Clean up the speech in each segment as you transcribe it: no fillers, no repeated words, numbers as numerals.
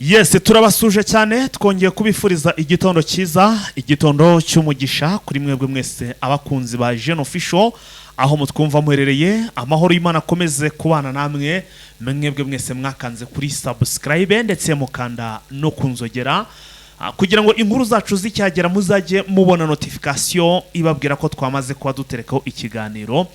Yes, turabasuje cyane, twongeye kubifuriza igitondo cyiza, igitondo cy'umugisha kuri mwebwe mwese abakunzi ba Jeune Official aho mutwumva muherereye. Amahoro y'Imana akomeze kubana namwe, mwebwe mwese mwakanze kuri subscribe ndetse mukanda no kunzogera kugira ngo inkuru zacu zicyagera muzajye mubona notification ibabwira ko twamaze kuba duterekaho ikiganiro.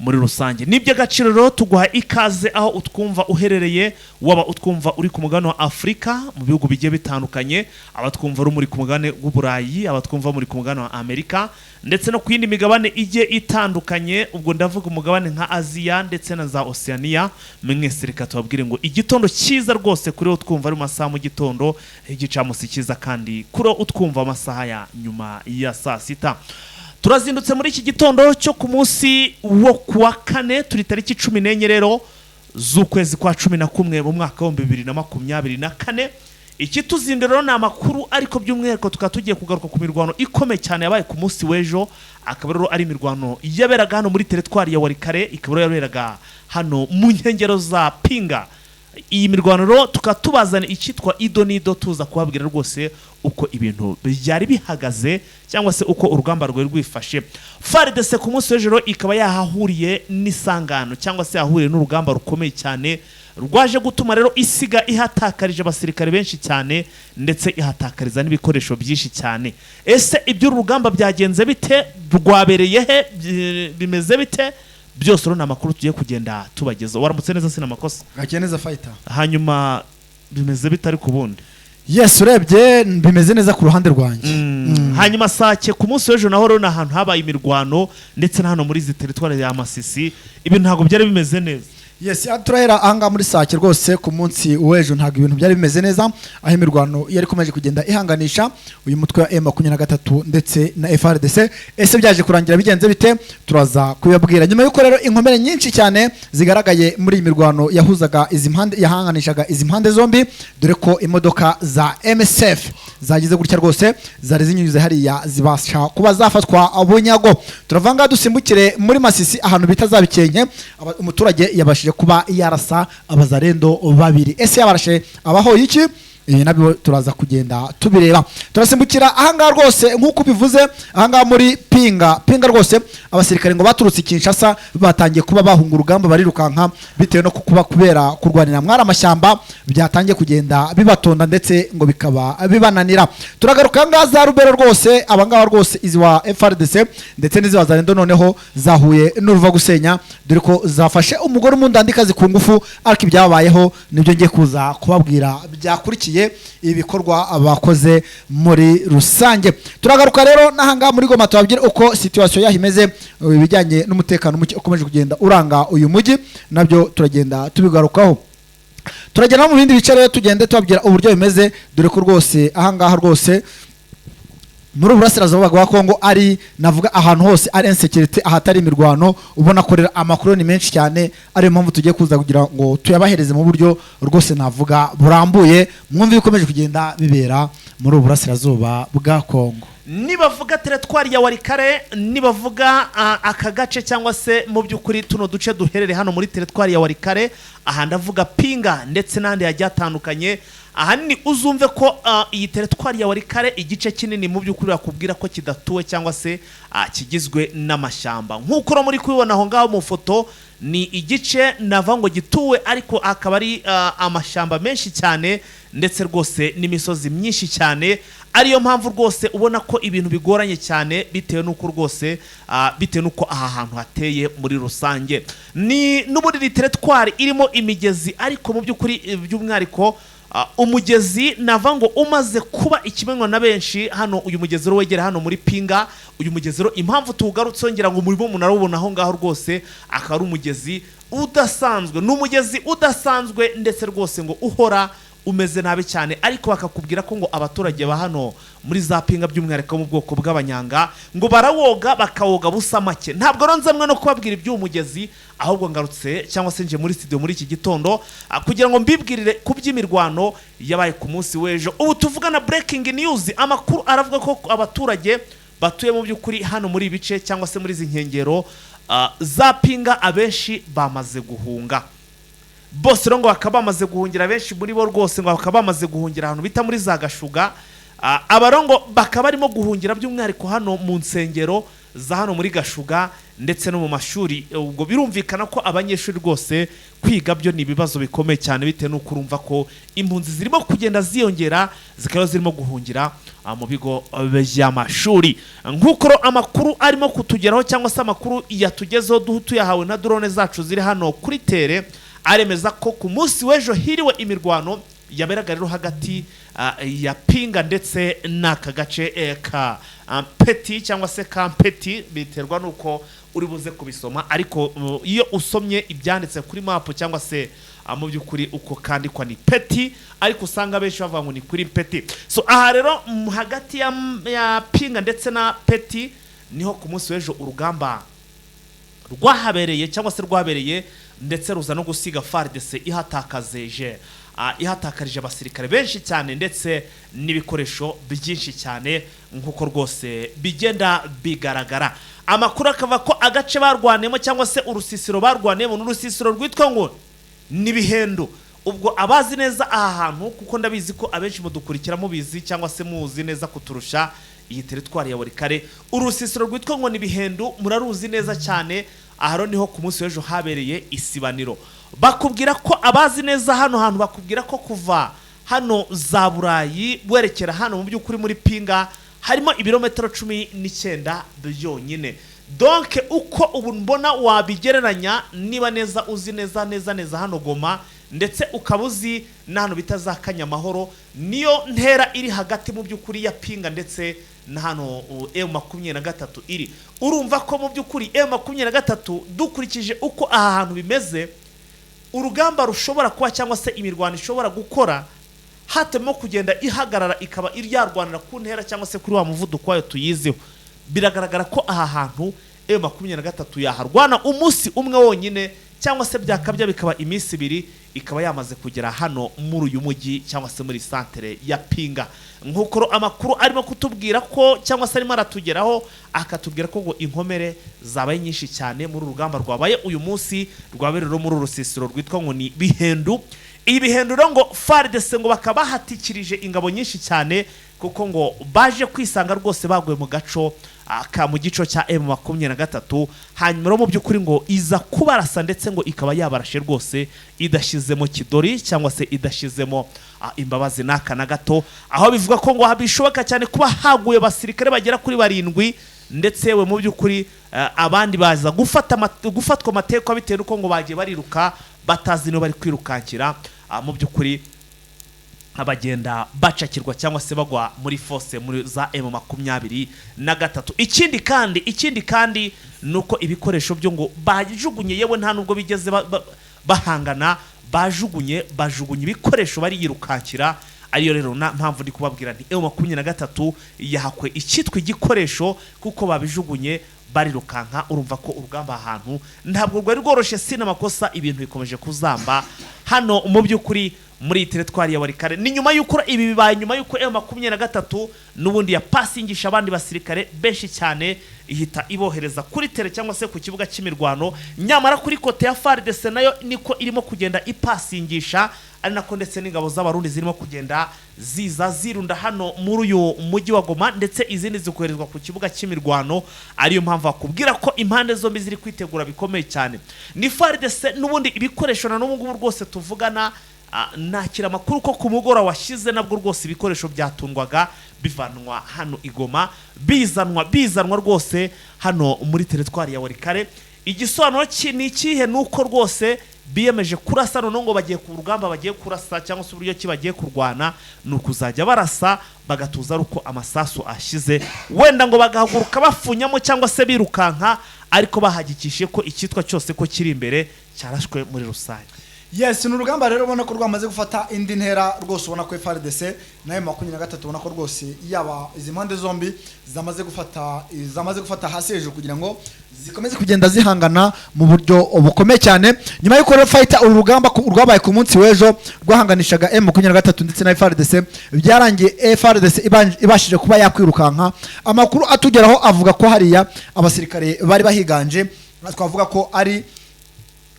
Muri rusange ni iby'agaciro rero, tuguha ikaze aho utwumva uherereye, waba utwumva uri ku mugabane wa Afurika mu bihugu bigiye bitandukanye, abatwumva uri muri ku mugabane w'Uburayi, abatwumva muri ku mugabane wa Amerika ndetse no ku yindi migabane igiye itandukanye. Ubwo ndavuga umugabane nka Aziya ndetse na za Oceania. Mwese reka tubabwire ngo igitondo cyiza rwose kuri wo twumva ari mu masaha mu gitondo, igicamunsi cyiza kandi kuri wo utwumva amasaha ya nyuma ya saa sita. Turazindutse muri iki gitondo cyo ku munsi wo kuwa kane, turi tariki 14 rero z'ukwezi kwa 11 mu mwaka wa 2024. Ikituzindura rero ni amakuru, ariko by'umwihariko tukaba tugiye kugaruka ku mirwano ikomeye cyane yabaye ku munsi w'ejo, akaba rero ari imirwano yaberaga hano muri teritwari ya Walikale, ikaba rero yaberaga hano mu nkengero za Pinga. Iyi mirwano rero tukaba tubazana icyitwa ido n'ido, tuza kubabwira rwose uko ibintu byari bihagaze cyangwa se uko urugamba rwari rwifashe. FARDC ku munsi w'ejo ikaba yahahuriye n'isangano cyangwa se yahahuriye n'urugamba rukomeye cyane rwaje gutuma rero isiga ihatakarije abasirikare benshi cyane ndetse ihatakariza n'ibikoresho byinshi cyane. Ese iby'uru rugamba byagenze bite? Rwabereye he? Bimeze bite? Byose rero ni amakuru tugiye kugenda tubageza. Waramutse neza, sina amakosa? Gakeneza fighter. Hanyuma bimeze bite ariko ubundi? Yes, urebye bimeze neza ku ruhande rwanjye. Hanyuma Sake ku munsi w'ejo naho rero ni ahantu habaye imirwano, ndetse na hano muri izi teritwari ya Masisi ibintu ntabwo byari bimeze neza. Yes, turahera ahangaha muri Sake. Rwose ku munsi w'ejo ntabwo ibintu byari bimeze neza, aho imirwano yari ikomeje kugenda ihanganisha uyu mutwe wa M23 ndetse na FARDC. Ese byaje kurangira bigenze bite? Turaza kubibabwira nyuma y'uko rero inkomere nyinshi cyane zigaragaye muri iyi mirwano yahuzaga izi mpande, yahanganishaga izi mpande zombi, dore ko imodoka za MSF zagize gutya rwose zari zinyuze hariya zibasha kuba zafatwa bunyago. Turavanga dusimbukire muri Masisi ahantu bita za Bikenke. Umuturage yabashije kuba yarasa abazarendo babiri. Ese yabarashe abahoye iki? Ibi nabyo turaza kugenda tubireba. Turasimbukira ahangaha rwose nk'uko ubivuze, ahangaha muri Pinga. Pinga rwose abasirikare ngo baturutse i Kinshasa batangiye kuba bahunga urugamba, barirukanka bitewe no kuba kubera kurwanira mwari amashyamba byatangiye kugenda bibatonda ndetse ngo bikaba bibananira. Turagaruka ahangaha za Rubero rwose, abangaba rwose izi wa FARDC ndetse n'izi Wazalendo noneho zahuye n'uruva gusenya, dore ko zafashe umugore umundandikazi ku ngufu. Ariko ibyabayeho nibyo ngiye kuza kubabwira byakurikiye ibikorwa bakoze muri rusange. Turagaruka rero n'ahangaha muri Goma, tubabwire uko situation yaho imeze, ibijyanye n'umutekano muke ukomeje kugenda uranga uyu mujyi nabyo turagenda tubigarukaho. Turagenda no mu bindi bice rero, tugende tubabwira uburyo bimeze, dore ko rwose ahangaha rwose muri uburasirazuba bwa Kongo ari navuga ahantu hose ari insécurité, ahatari imirwano ubona ko rero amakuru ni menshi cyane, ariyo mpamvu tugiye kuza kugira ngo tuyabahereze mu buryo rwose navuga burambuye, mwumve ibikomeje kugenda bibera muri ubu burasirazuba bwa Kongo. Nibavuga teritwari ya Walikale, nibavuga aka gace cyangwa se mu by'ukuri tuno duce duherereye hano muri teritwari ya Walikale, aha ndavuga Pinga ndetse n'ahandi hagiye hatandukanye, ahanini uzumve ko iyi teritwari ya Walikale igice kinini mu by'ukuri bakubwira ko kidatuwe cyangwa se kigizwe n'amashyamba. Nk'uko uro muri kubibona aho ngaho mu foto, ni igice nava ngo gituwe ariko akaba ari amashyamba menshi cyane ndetse rwose n'imisozi myinshi cyane, ariyo mpamvu rwose ubona ko ibintu bigoranye cyane bitewe n'uko rwose bitewe n'uko aha hantu hateye muri rusange. Ni n'ubundi ni teritwari irimo imigezi, ariko mu by'ukuri by'umwihariko umugezi nava ngo umaze kuba ikimenywa na benshi hano, uyu mugezi rero wegera hano muri Pinga. Uyu mugezi rero impamvu tuwugarutse, ngira ngo murimo munarawubona aho ngaho rwose, akaba ari umugezi udasanzwe, ni umugezi udasanzwe ndetse rwose ngo uhora umeze nabi cyane, ariko bakakubwira ko ngo abaturage ba hano muri za Pinga by'umwihariko mu bwoko bw'abanyanga ngo barawoga, bakawoga busa make. Ntabwo rero nzamwe no kubabwira iby'uwo mugezi, ahubwo ngarutse cyangwa se nje muri studio muri iki gitondo kugira ngo mbibwirire ku by'imirwano yabaye ku munsi w'ejo. Ubu tuvugana, breaking news, amakuru aravuga ko abaturage batuye mu by'ukuri hano muri ibi bice cyangwa se muri izi nkengero za Pinga abenshi bamaze guhunga. Bose rero ngo bakaba bamaze guhungira, benshi muri bo rwose ngo bakaba bamaze guhungira ahantu bita muri za Gashuga. Abarongo bakaba barimo guhungira by'umwihariko hano mu nsengero za hano muri Gashuga ndetse no mu mashuri. Ubwo birumvikana ko abanyeshuri rwose kwiga byo ni ibibazo bikomeye cyane, bitewe n'uko urumva ko impunzi zirimo kugenda ziyongera, zikaba zirimo guhungira mu bigo by'amashuri, nk'uko rero amakuru arimo kutugeraho cyangwa se amakuru yatugezeho tuyahawe na drone zacu ziri hano kuri terrain, aremeza ko ku munsi w'ejo hiriwe imirwano yaberaga rero hagati ya Pinga ndetse n'aka gace ka Peti cyangwa se ka Mpeti, biterwa n'uko uri buze kubisoma. Ariko iyo usomye ibyanditse kuri mapu cyangwa se mu by'ukuri uko kandikwa ni Peti, ariko usanga benshi bavuga ngo ni kuri Peti. So aha rero hagati ya Pinga ndetse na Peti niho ku munsi w'ejo urugamba rwahabereye cyangwa se rwabereye, ndetse ruza no gusiga FARDC ihatakarije abasirikare benshi cyane ndetse n'ibikoresho byinshi cyane, nk'uko rwose bigenda bigaragara. Amakuru akava ko agace barwaniyemo cyangwa se urusisiro barwaniyemo ni urusisiro rwitwa ngo ni Bihendo. Ubwo abazi neza aha hantu, kuko ndabizi ko abenshi mudukurikira mubizi cyangwa se muzi neza kuturusha iyi teritwari ya Walikale, urusisiro rwitwa ngo ni Bihendo muraruzi neza cyane. Aha rero niho ku munsi w'ejo habereye isibaniro. Bakubwira ko abazi neza hano hantu bakubwira ko kuva hano za Burayi werekera hano mu by'ukuri muri Pinga harimo ibirometero 19 byonyine. Donc uko ubu mbona wabigereranya, niba neza uzi neza neza neza hano Goma, ndetse ukaba uzi n'ahantu bita za Kanyamahoro, niyo ntera iri hagati mu by'ukuri ya Pinga ndetse na hano M23 iri. Urumva ko mu by'ukuri M23, dukurikije uko aha hantu bimeze, urugamba rushobora kuba cyangwa se imirwano ishobora gukora hatemo kugenda ihagarara, ikaba yarwanira ku ntera cyangwa se kuri wa muvuduko wayo tuyiziho, biragaragara ko aha hantu M23 yaharwana umunsi umwe wonyine, cyangwa se byakabya bikaba iminsi 2, ikaba yamaze kugera hano muri uyu mujyi cyangwa se muri santere ya Pinga, nk'uko amakuru arimo kutubwira ko cyangwa se arimo aratugeraho akatubwira ko ngo inkomere zabaye nyinshi cyane muri uru rugamba rwabaye uyu munsi, rwabereye muri uru rusisiro rwitwa ngo ni Bihendu. Ibi Bihendu rero ngo FARDC ngo bakaba bahatikirije ingabo nyinshi cyane, kuko ngo baje kwisanga rwose baguye mu gaco aka mu gico cya M23. Hanyuma rero mu by'ukuri ngo iza kubarasa, ndetse ngo ikaba yabarashe rwose idashyizemo kidori cyangwa se idashyizemo imbabazi n'aka na gato, aho bivuga ko ngo bishoboka cyane kuba haguye abasirikare bagera kuri 7, ndetse yewe mu by'ukuri abandi baza gufatwa amatekwa bitewe n'uko ngo bagiye bariruka batazi niba bari kwirukankira. Mu by'ukuri abagenda bacakirwa cyangwa se bagwa muri force muri za M23. Ikindi kandi nuko ibikoresho byo ngo bajugunye, yewe nta nubwo bigeze bahangana, bajugunye ibikoresho bariyirukankira. Ariyo rero na mpamvu ndi kubabwira nti M23 yahakwe icyitwa igikoresho, kuko babijugunye barirukanka. Urumva ko urugamba ahantu ntabwo rwari rworoshye, sina makosa, ibintu bikomeje kuzamba hano mu by'ukuri muri teritwari ya Walikale. Ni nyuma y'uko ibi bibaye, nyuma y'uko M23 n'ubundi yapasingisha abandi basirikare benshi cyane, ihita ibohereza kuri terrain cyangwa se ku kibuga cy'imirwano. Nyamara kuri côté ya FARDC nayo niko irimo kugenda ipasingisha, ari nako ndetse n'ingabo z'Abarundi zirimo kugenda ziza zirunda hano muri uyu mujyi wa Goma, ndetse izindi zikoherezwa ku kibuga cy'imirwano. Ariyo mpamvu bakubwira ko impande zombi ziri kwitegura bikomeye cyane. Ni FARDC n'ubundi ibikoresho na n'ubu ngubu rwose tuvugana, nakira amakuru ko ku mugoroba washize nabwo rwose ibikoresho byatundwaga bivanwa hano i Goma, bizanwa rwose hano muri teritwari ya Walikale. Igisobanuro ni ikihe? Ni uko rwose biyemeje kurasa, noneho ngo bagiye ku rugamba, bagiye kurasa cyangwa se uburyo ki bagiye kurwana ni ukuzajya barasa bagatuza ari uko amasasu ashize, wenda ngo bagahaguruka bafunyamo cyangwa se birukanka, ariko bahagikishije ko icyitwa cyose ko kiri imbere cyarashwe muri rusange. Yes, ni urugamba rero ubona ko rwamaze gufata indi ntera rwose. Ubona ko FARDC na M23, ubona ko rwose yaba izi mpande zombi zamaze gufata hasi hejuru kugira ngo zikomeze kugenda zihangana mu buryo bukomeye cyane. Nyuma y'uko rero fight, uru rugamba rwabaye ku munsi w'ejo rwahanganishaga M23 ndetse na FARDC, byarangiye FARDC ibashije kuba yakwirukanka. Amakuru atugeraho avuga ko hariya abasirikare bari bahiganje, twavuga ko ari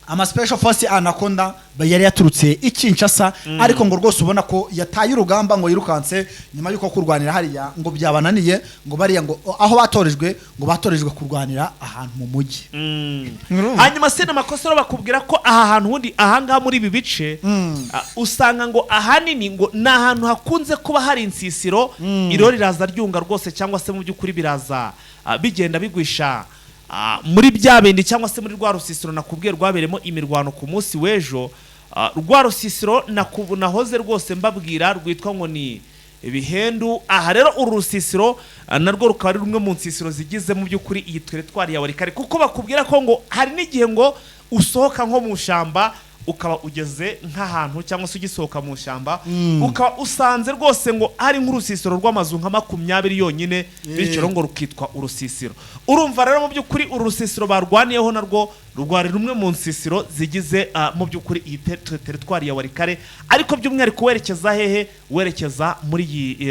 Ama special force Anaconda yari yaturutse i Kinshasa, ariko ngo rwose ubona ko yataye urugamba, ngo yirukanse nyuma y'uko kurwanira hariya ngo byabananiye, ngo bariya ngo aho batorejwe, ngo batorejwe kurwanira ahantu mu mujyi. Urumva? Hanyuma se n'amakosa rero, bakubwira ko aha hantu ubundi, ahangaha muri ibi bice, usanga ngo ahanini ngo ni ahantu hakunze kuba hari insisiro. Iro riraza ryunga rwose, cyangwa se mu by'ukuri biraza bigenda bigwisha muri bya bindi, cyangwa se muri rwa rusisiro nakubwiye rwaberemo imirwano ku munsi w'ejo. Rwa rusisiro nahoze rwose mbabwira rwitwa ngo ni Ibihendu. Aha rero uru rusisiro narwo rukaba ari rumwe mu nsisiro zigize mu by'ukuri iyi teritwari ya Walikale, kuko bakubwira ko ngo hari n'igihe ngo usohoka nko mu ishyamba ukaba ugeze nk'ahantu, cyangwa se ugisohoka mu ishyamba ukaba usanze rwose ngo hari nk'urusisiro rw'amazu nka 20 yonyine, bityo rero ngo rukitwa urusisiro. Urumva rero mu by'ukuri uru rusisiro barwaniyeho narwo rwari rumwe mu nsisiro zigize mu by'ukuri iyi teritwari ya Walikale, ariko by'umwihariko werekeza hehe? Werekeza muri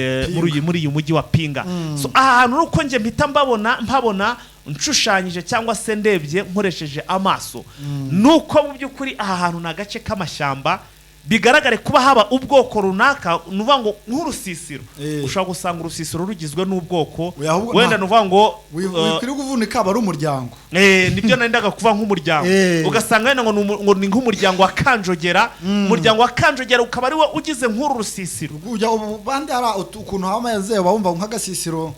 uyu mujyi wa Pinga. So aha hantu nuko njye mpita mbabona, mpabona nshushanyije cyangwa se ndebye nkoresheje amaso, nuko mu by'ukuri aha hantu ni agace k'amashyamba, bigaragare kuba haba ubwoko runaka. Ni ukuvuga ngo nk'urusisiro ushobora gusanga urusisiro rugizwe n'ubwoko Oya, ahubwo wenda ni ukuvuga ngo Wikwiriye kuvunika, aba ari umuryango. Nibyo nendaga kuva nk'umuryango. Ugasanga wenda ngo ni nk'umuryango wa Kanjogera, umuryango wa Kanjogera ukaba ari wo ugize nk'uru rusisiro. Ujya ubu bandi hari ukuntu haba ameze, uba wumva nk'agasisiro,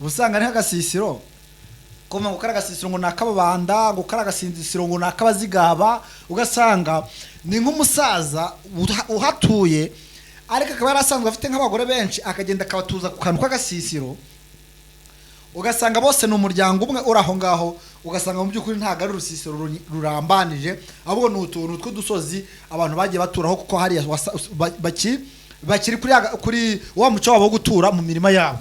uba usanga ari nk'agasisiro kuva ngo kari agasisiro ngo ni ak'ababanda, ngo kari agasisiro ngo ni ak'abazigaba, ugasanga ni nk'umusaza uhatuye, ariko akaba yarasanzwe afite nk'abagore benshi, akagenda akabatuza ku kantu k'agasisiro, ugasanga bose ni umuryango umwe uri aho ngaho. Ugasanga mu by'ukuri ntabwo ari urusisiro rurambanije, ahubwo ni utuntu tw'udusozi abantu bagiye baturaho, kuko hariya bakiri kuri wa muco wabo wo gutura mu mirima yabo.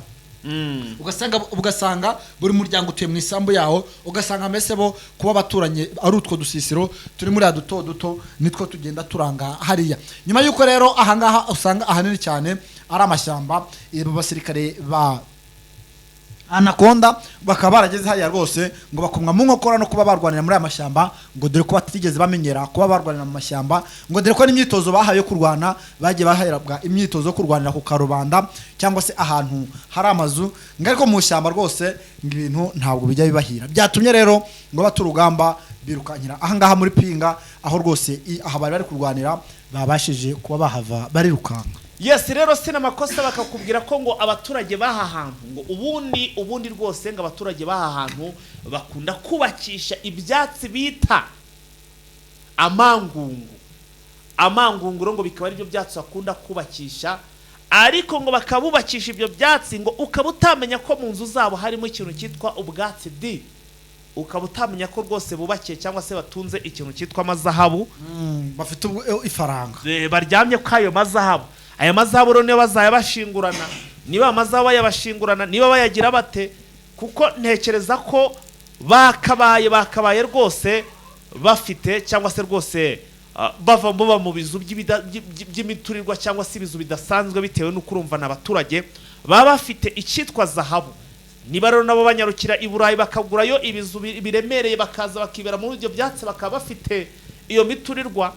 Ugasanga buri muryango utuye mu isambu yawo, ugasanga mbese bo kuba baturanye ari utwo dusisiro turi muri duto duto nitwo tugenda turanga hariya. Nyuma y'uko rero ahangaha usanga ahanini cyane ari amashyamba, abo basirikare ba Anaconda bakaba barageze hariya rwose ngo bakomwa mu nkokora no kuba barwanira muri aya mashyamba, ngo dore ko batigeze bamenyera kuba barwanira mu mashyamba, ngo dore ko n'imyitozo bahaye yo kurwana bagiye bahabwa imyitozo yo kurwanira ku karubanda cyangwa se ahantu hari amazu, ngo ariko mu ishyamba rwose ngo ibintu ntabwo bijya bibahira. Byatumye rero ngo bate urugamba birukankira ahangaha muri Pinga, aho rwose aha bari bari kurwanira babashije kuba bahava barirukanka. Yes, rero si n'amakosa, bakakubwira ko ngo abaturage b'aha hantu ngo ubundi rwose ngo abaturage b'aha hantu bakunda kubakisha ibyatsi bita amangungu. Amangungu rero ngo bikaba aribyo byatsi bakunda kubakisha, ariko ngo bakabubakisha ibyo byatsi ngo ukaba utamenya ko mu nzu zabo harimo ikintu cyitwa ubwatsi di, ukaba utamenya ko rwose bubakiye cyangwa se batunze ikintu cyitwa amazahabu. Bafite ifaranga. Baryamye kuri ayo mazahabu. Aya mazahabu rero niyo bazayabashingurana, niba amazahabu bayabashingurana, niba bayagira bate, kuko ntekereza ko bakabaye rwose bafite, cyangwa se rwose bava baba mu bizu by'imiturirwa cyangwa se ibizu bidasanzwe, bitewe n'uko urumva ni abaturage baba bafite icyitwa zahabu. Niba rero nabo banyarukira i Burayi bakagurayo ibizu biremereye, bakaza bakibera muri ibyo byatsi, bakaba bafite iyo miturirwa,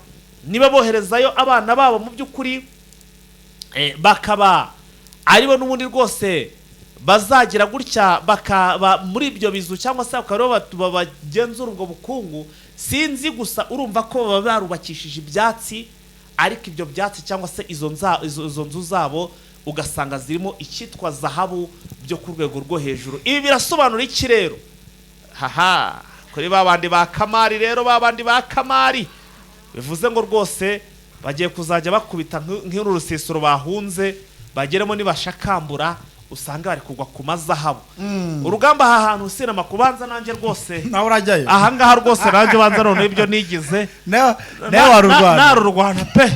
niba boherezayo abana babo mu by'ukuri bakaba aribo n'ubundi rwose bazagira gutya bakaba muri ibyo bizu, cyangwa se bakaba aribo bagenzura ubwo bukungu, sinzi. Gusa urumva ko baba barubakishije ibyatsi, ariko ibyo byatsi cyangwa se izo nzu zabo ugasanga zirimo icyitwa zahabu byo ku rwego rwo hejuru. Ibi birasobanura iki rero? Haha, kuri ba bandi ba kamari rero, ba bandi ba kamari, bivuze ngo rwose bagiye kuzajya bakubita nk'uru rusisiro bahunze bageremo, nibashakambura usanga bari kugwa ku mazahabu. Urugamba aha hantu sinama kubanza nanjye rwose. Nawe urajyayo? Aha ngaha rwose nanjye banza noneho ibyo nigize. Nawe warurwana. Narurwana pe.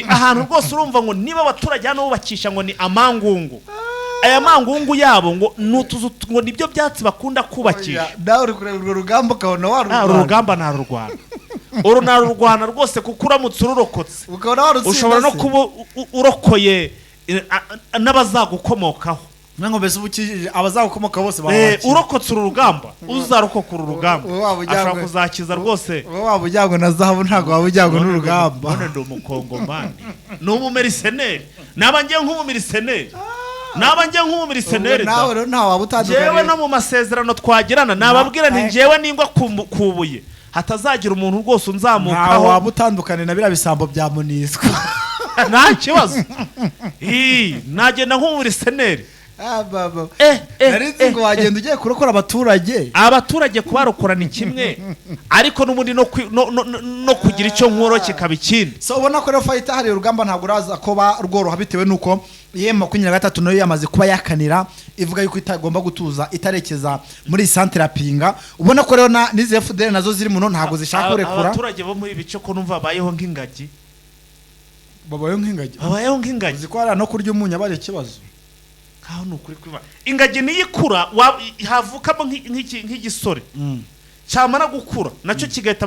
Ahantu rwose urumva ngo niba abaturage hano bubakisha ngo ni amangungu, aya mangungu yabo ngo ni utuzu ngo nibyo byatsi bakunda kubakisha. Nawe uri kureba urwo rugamba ukabona warurwana. Uru rugamba narurwana, uru narurwana rwose, kuko uramutse ururokotse ukabona warutsinda ushobora no se. kuba urokoye n'abazagukomokaho. Ngo mbese uba ukijije abazagukomoka bose babakira. Urokotse uru rugamba, uzarokoka uru rugamba Uba waba ujyanywe- ashobora kuzakiza rwose. Uba waba ujyanywe na zahabu, ntabwo waba ujyanywe n'urugamba. None ndi umukongomani, ni umumercenary, naba ngiye nk'umumercenary, naba ngiye nk'umumercenary Ubwo nawe da. rero ntawe waba utandukaniye. Njyewe no mu masezerano twagirana nababwira nti Na- njyewe ningwa ku buye hatazagira umuntu rwose Ntawe unzamukaho. waba utandukaniye na biriya bisambo bya MONUSCO. Nta kibazo. Ii, nagenda nk'umumercenary. Ah, baba. Eh, Nari nzi ngo wagenda ugiye kurokora abaturage. Abaturage kubarokora ni kimwe, ariko n'ubundi no kugira icyo nkuro kikaba ikindi. So ubona ko rero fighter hari urugamba ntabwo uraza ko ba rworoha, bitewe nuko M23 nayo yamaze kuba yakanira, ivuga yuko itagomba gutuza itarekeza muri santere ya Pinga. Ubona ko rero na n'izi FDL nazo ziri muno ntabwo zishaka kurekura. Abaturage bo muri ibi bice ko numva babayeho nk'ingagi? Babayeho nk'ingagi. Babayeho nk'ingagi. Uzi ko hariya no kurya umunyu aba ari ikibazo. Nkaho ni ukuri kwiba ingagi niyo ikura, havukamo nk'igisore, cyamara gukura nacyo kigahita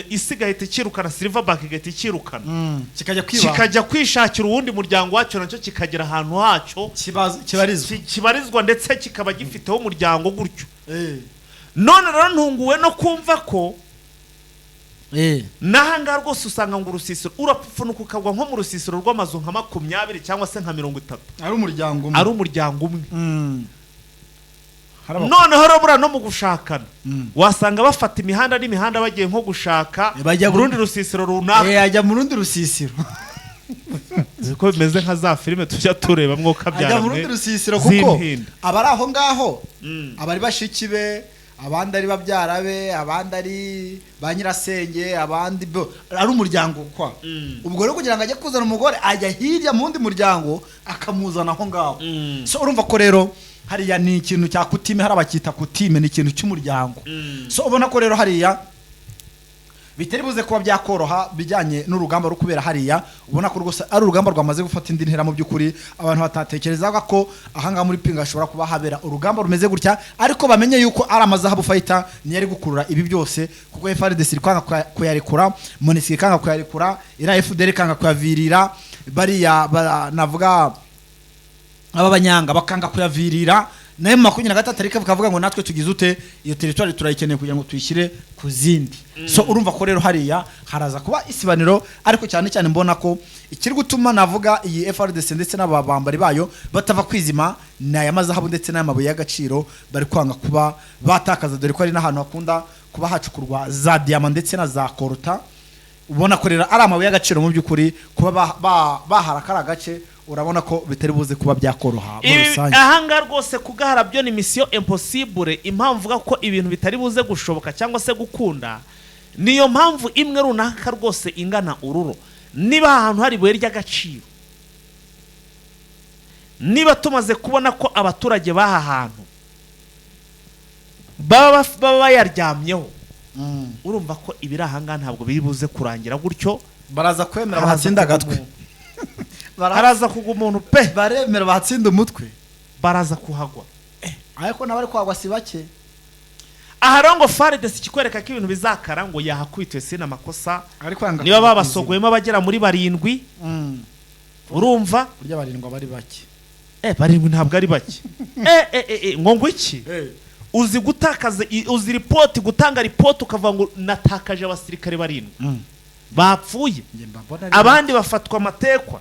isi igahita ikirukana, silverback igahita ikirukana. Kikajya kwiba. Kikajya kwishakira uwundi muryango wacyo, nacyo kikagera ahantu hacyo kibarizwa. Kibarizwa, ndetse kikaba gifiteho umuryango gutyo. None rero ntunguwe no kumva ko n'ahangaha rwose usanga ngo urusisiro urapfunuka ukagwa nko mu rusisiro rw'amazu nka 20 cyangwa se nka 30. Ari umuryango umwe. Ari umuryango umwe. Hari Noneho rero buriya no mu gushakana wasanga bafata imihanda n'imihanda bagiye nko gushaka Bajya mu rundi rusisiro runaka. Ajya mu rundi rusisiro. Uzi ko bimeze nka za filime tujya tureba mwuka? Ajya mu rundi rusisiro kuko z'impinda. Abari aho ngaho abari bashiki be, abandi ari babyara be, abandi ari ba nyirasenge, abandi ari umuryango kwa. Ubwo rero kugira ngo ajye kuzana umugore, ajya hirya mu wundi muryango akamuzana aho ngaho. So urumva ko rero hariya ni ikintu cya coutume, hari abacyita coutume, ni ikintu cy'umuryango. So ubona ko rero hariya bitari buze kuba byakoroha bijyanye n'urugamba ruri kubera hariya. Ubona ko rwose ari urugamba rwamaze gufata indi ntera. Mu by'ukuri abantu batatekerezaga ko ahangaha muri Pinga hashobora kuba habera urugamba rumeze gutya, ariko bamenye yuko ari amazahabu fighter niyo ari gukurura ibi byose, kuko FARDC iri kwanga kuyarekura, MONUSCO ikanga kuyarekura, iriya FDL ikanga kuyavirira, bariya navuga aba banyanga bakanga kuyavirira, nayo 23 ariko bakavuga ngo natwe tugize ute, iyo territoire turayikeneye kugira ngo tuyishyire ku zindi. So urumva ko rero hariya haraza kuba isibaniro, ariko cyane cyane mbona ko ikiri gutuma navuga iyi FARDC ndetse n'ababambari bayo batava kwizima ni aya mazahabu ndetse n'aya mabuye y'agaciro bari kwanga kuba batakaza, dore ko ari n'ahantu hakunda kuba hacukurwa za diyama ndetse na za coltan. Ubona ko rero ari amabuye y'agaciro. Mu by'ukuri kuba bahara kari agace, urabona ko bitari buze kuba byakoroha muri rusange. Ahangaha rwose kugahara byo ni mission impossible. Impamvu uvuga ko ibintu bitari buze gushoboka cyangwa se gukunda, niyo mpamvu imwe runaka rwose ingana ururo: niba ahantu hari ibuye ry'agaciro, niba tumaze kubona ko abaturage b'aha hantu baba bayaryamyeho, urumva ko ibiri ahangaha ntabwo biri buze kurangira gutyo. Baraza kwemera Haraza bahatsinda kugwa agatwe. umuntu. Haraza kugwa umuntu pe. Baremera bahatsinda umutwe. Baraza kuhagwa. Ariko n'abari kuhagwa si bake. Aha rero ngo FARDC ikikwereka ko ibintu bizakara, ngo yahakubitiwe sina amakosa. Ariko yanga Niba kuva ku babasogoyemo abagera muri barindwi, izima. Urumva. Burya barindwi aba ari bake. Barindwi ntabwo ari bake. Ngo iki, uzi gutakaza uzi ripoti, gutanga ripoti ukavuga ngo natakaje abasirikare barindwi bapfuye, Njye mba mbona ari abandi bafatwa amatekwa,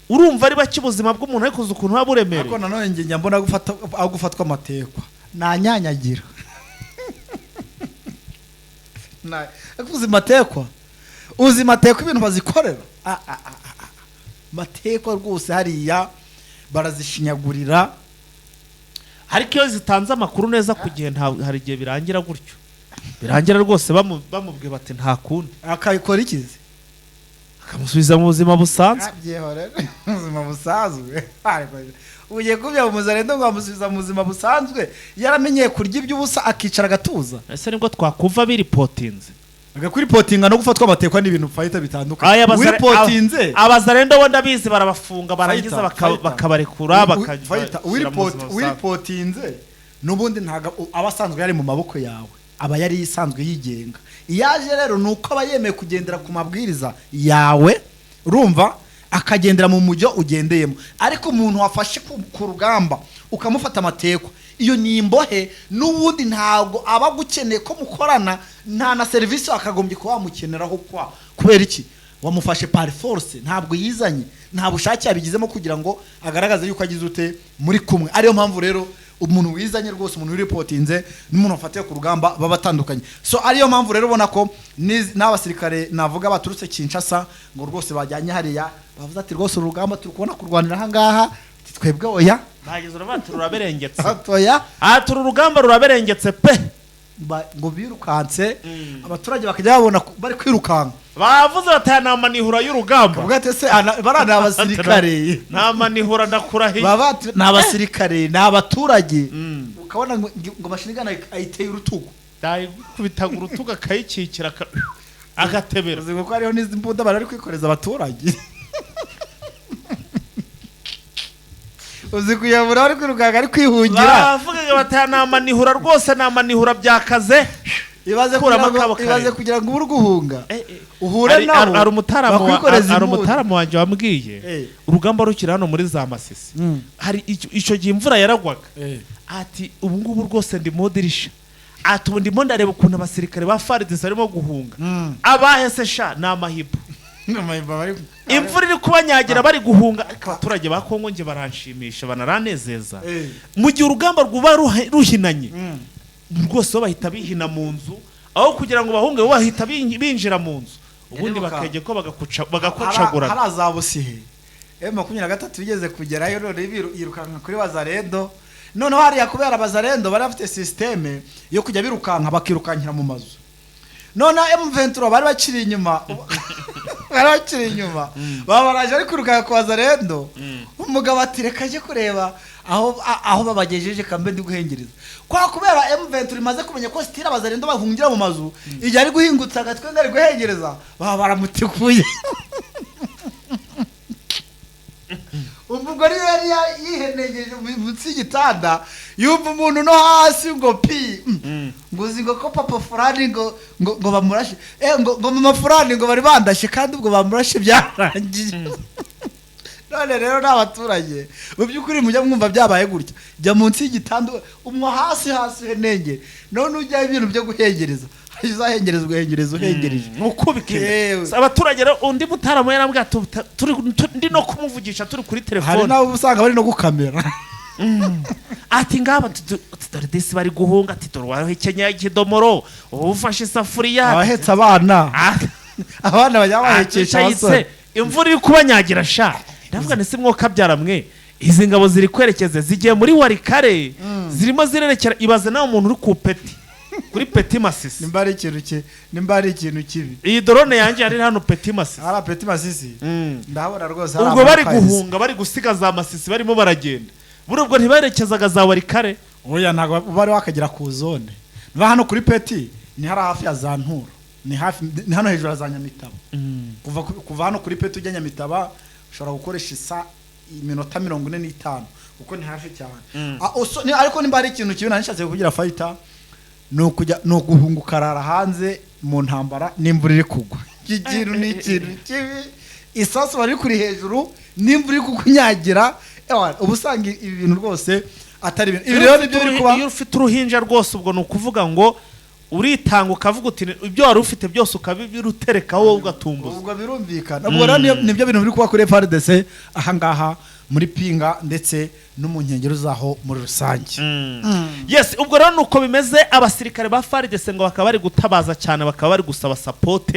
urumva ari bake? Ubuzima bw'umuntu ariko uzi ukuntu buba buremereye. Ariko nanone njye njya mbona gufata aho gufatwa amatekwa nanyanyagira. Ariko uzi matekwa, uzi matekwa ibintu bazikorera. Ah, ah, ah, ah, ah. Matekwa rwose hariya barazishinyagurira. Ariko iyo zitanze amakuru neza ku gihe, hari igihe birangira gutyo, birangira rwose bamubwiye bati nta kundi. Akabikora ikizi. Akamusubiza mu buzima busanzwe. Abyihorere mu buzima busanzwe. Ariko ugiye kubya mu muzarendo ngo amusubiza mu buzima busanzwe, yaramenyeye kurya iby'ubusa akicara agatuza. Ese nibwo twakumva biripotinze? Agakwiripotinga no gufatwa amatekwa n'ibintu fighter bitandukanye. Aya Wiripotinze. Abazarendo bo ndabizi barabafunga, barangiza Fighter, fighter. bakabarekura, Fighter, bakabashyira mu buzima busanzwe. Wiripotinze n'ubundi ntabwo aba asanzwe yari mu maboko yawe, aba yari isanzwe yigenga. Iyo aje rero ni uko aba yemeye kugendera ku mabwiriza yawe, urumva. Akagendera mu mujyo ugendeyemo. Ariko umuntu wafashe ku rugamba ukamufata amatekwa, iyo ni imbohe n'ubundi, ntabwo aba agukeneye ko mukorana, nta na serivisi wakagombye kuba wamukeneraho. Kwa kubera iki? Wamufashe par force, ntabwo yizanye, nta bushake yabigizemo kugira ngo agaragaze yuko agize ute muri kumwe. Ariyo mpamvu rero umuntu wizanye rwose, umuntu wiripotinze n'umuntu wafatiye ku rugamba baba batandukanye. So ariyo mpamvu rero ubona ko n'abasirikare navuga baturutse Kinshasa ngo rwose bajyanye hariya, bavuze ati: "Rwose uru rugamba turi kubona kurwanira aha ngaha." Ati: "Twebwe oya." Bageze uravuga ati ruraberengetse. Oya. Aha turi, urugamba ruraberengetse pe. Ngo birukanse, abaturage bakajya babona bari kwirukanka. Bavuze bati: "Aya ni amanihura y'urugamba." Kavuga ati: "Ese bariya ni abasirikare?" Ni amanihura, ndakurahiye. Baba bati: "Ni abasirikare, ni abaturage." Ukabona ngo machine gun ayiteye urutugu. Yayikubitaga urutugu, akayikikira, agatebera. Uzi ko hariho n'izi mbunda bari kwikoreza abaturage, uzi kuyabura bari kwirukanka, ari kwihungira. Bavugaga bati: "Aya ni amanihura rwose, ni amanihura byakaze." Ibaze Kuramo kugira ngo akabo kare. Ibaze kugira ngo ube uri guhunga uhure Hari nabo hari umutaramu bakwikoreza hari imbunda. umutaramu wanjye wambwiye urugamba rukiri hano muri za Masisi. Hari icyo gihe imvura yaragwaga. Ati: "Ubu ngubu rwose ndi mu dirisha." Ati: "Ubu ndimo ndareba ukuntu abasirikare ba FARDC barimo guhunga." Abahese sha ni amahibo. Imvura iri kubanyagira, bari guhunga. Ariko abaturage ba Kongo nge baranshimisha, banaranezeza. Mu gihe urugamba rwuba ruhinanye rwose, bo bahita bihina mu nzu. Aho kugira ngo bahunge, bo bahita binjira mu nzu ubundi Ndibuka. bakajya ko bagakocagurana. Hariya za Busihe, M23 bigeze kugerayo, none yirukanka kuri Wazalendo. Noneho hariya kubera Abazalendo bari bafite système yo kujya birukanka, bakirukankira mu mazu. Noneho M23 bari bakiri inyuma, bari bakiri inyuma, baba baraje bari kwirukanka ku Wazalendo. Umugabo ati: "Reka ajye kureba aho babagejeje, kambe ndi guhengereza." Kwa kubera M23 imaze kumenya ko style Abazalendo bahungira mu mazu, igihe ari guhingutsa agatwe ngo ari guhengereza, baba baramutikuye. Umugore yari yihenegeje munsi y'igitanda, yumva umuntu no hasi ngo pi. Ngo uzi ngo ko papa furani ngo bamurashe, ngo mama furani ngo bari bandashe, kandi ubwo bamurashe byarangiye. None rero ni abaturage mu by'ukuri mujya mwumva byabaye gutya, jya munsi y'igitanda, umwa hasi hasi uhenengere. None ujyaho ibintu byo guhengereza, uzahengereza ugahengereza uhengereje. Ni ukubika inda. Yewe. Abaturage rero, undi mutaramu yarambwiye ati: "Ndi no kumuvugisha turi kuri Hari telefone." n'abo usanga bari no gukamera. Ati: "Ngaba dore disi bari guhunga." Ati: "Dore wahekenyeye ikidomoro, uba ufashe isafuriya." Abahetse abana. Abana bajya bahekesha Acayitse. abasore. Imvura iri kubanyagira sha. Ndavuga nti: "Si mwoka mwe, izi ngabo ziri kwerekeza, zigiye muri Walikale, zirimo zirerekera." Ibaze nawe umuntu uri ku Petit, kuri Petit Masisi. Nimba ari ikintu kibi. Iyi drone yanjye yari hano Petit Masisi. Hari Petit Masisi. Ndahabona rwose hari Ubwo bari amaduka yahise. guhunga, bari gusiga za Masisi, barimo baragenda, buri ubwo ntiberekezaga za Walikale. Oya, ntabwo bari wakagera ku zone. Niba hano kuri Petit ni hari hafi ya za Nturo, ni hafi, ni hano hejuru ya za Nyamitaba. Kuva hano kuri Petit ujya Nyamitaba ushobora gukoresha iminota 45, kuko ni hafi cyane. Ariko nimba hari ikintu kibi nari nishatse kugira fayita, ni ukujya, ni uguhunga ukarara hanze mu ntambara n'imvura iri kugwa. Iki kintu ni ikintu kibi. Isasu bari kuri hejuru n'imvura iri kukunyagira. Ewa, uba usanga ibi bintu rwose atari ibintu. Ibi rero nibyo biri kuba. Iyo ufite uruhinja rwose, ubwo ni ukuvuga ngo uritanga, ukavuga uti ibyo wari ufite byose ukabiruterekaho, wowe ugatumbuza. Ubwo birumvikana. Ubwo rero nibyo bintu biri kuba kuri FARDC ahangaha muri Pinga ndetse no mu nkengero zaho muri rusange. Yes, ubwo rero nuko bimeze. Abasirikare ba FARDC ngo bakaba bari gutabaza cyane, bakaba bari gusaba support,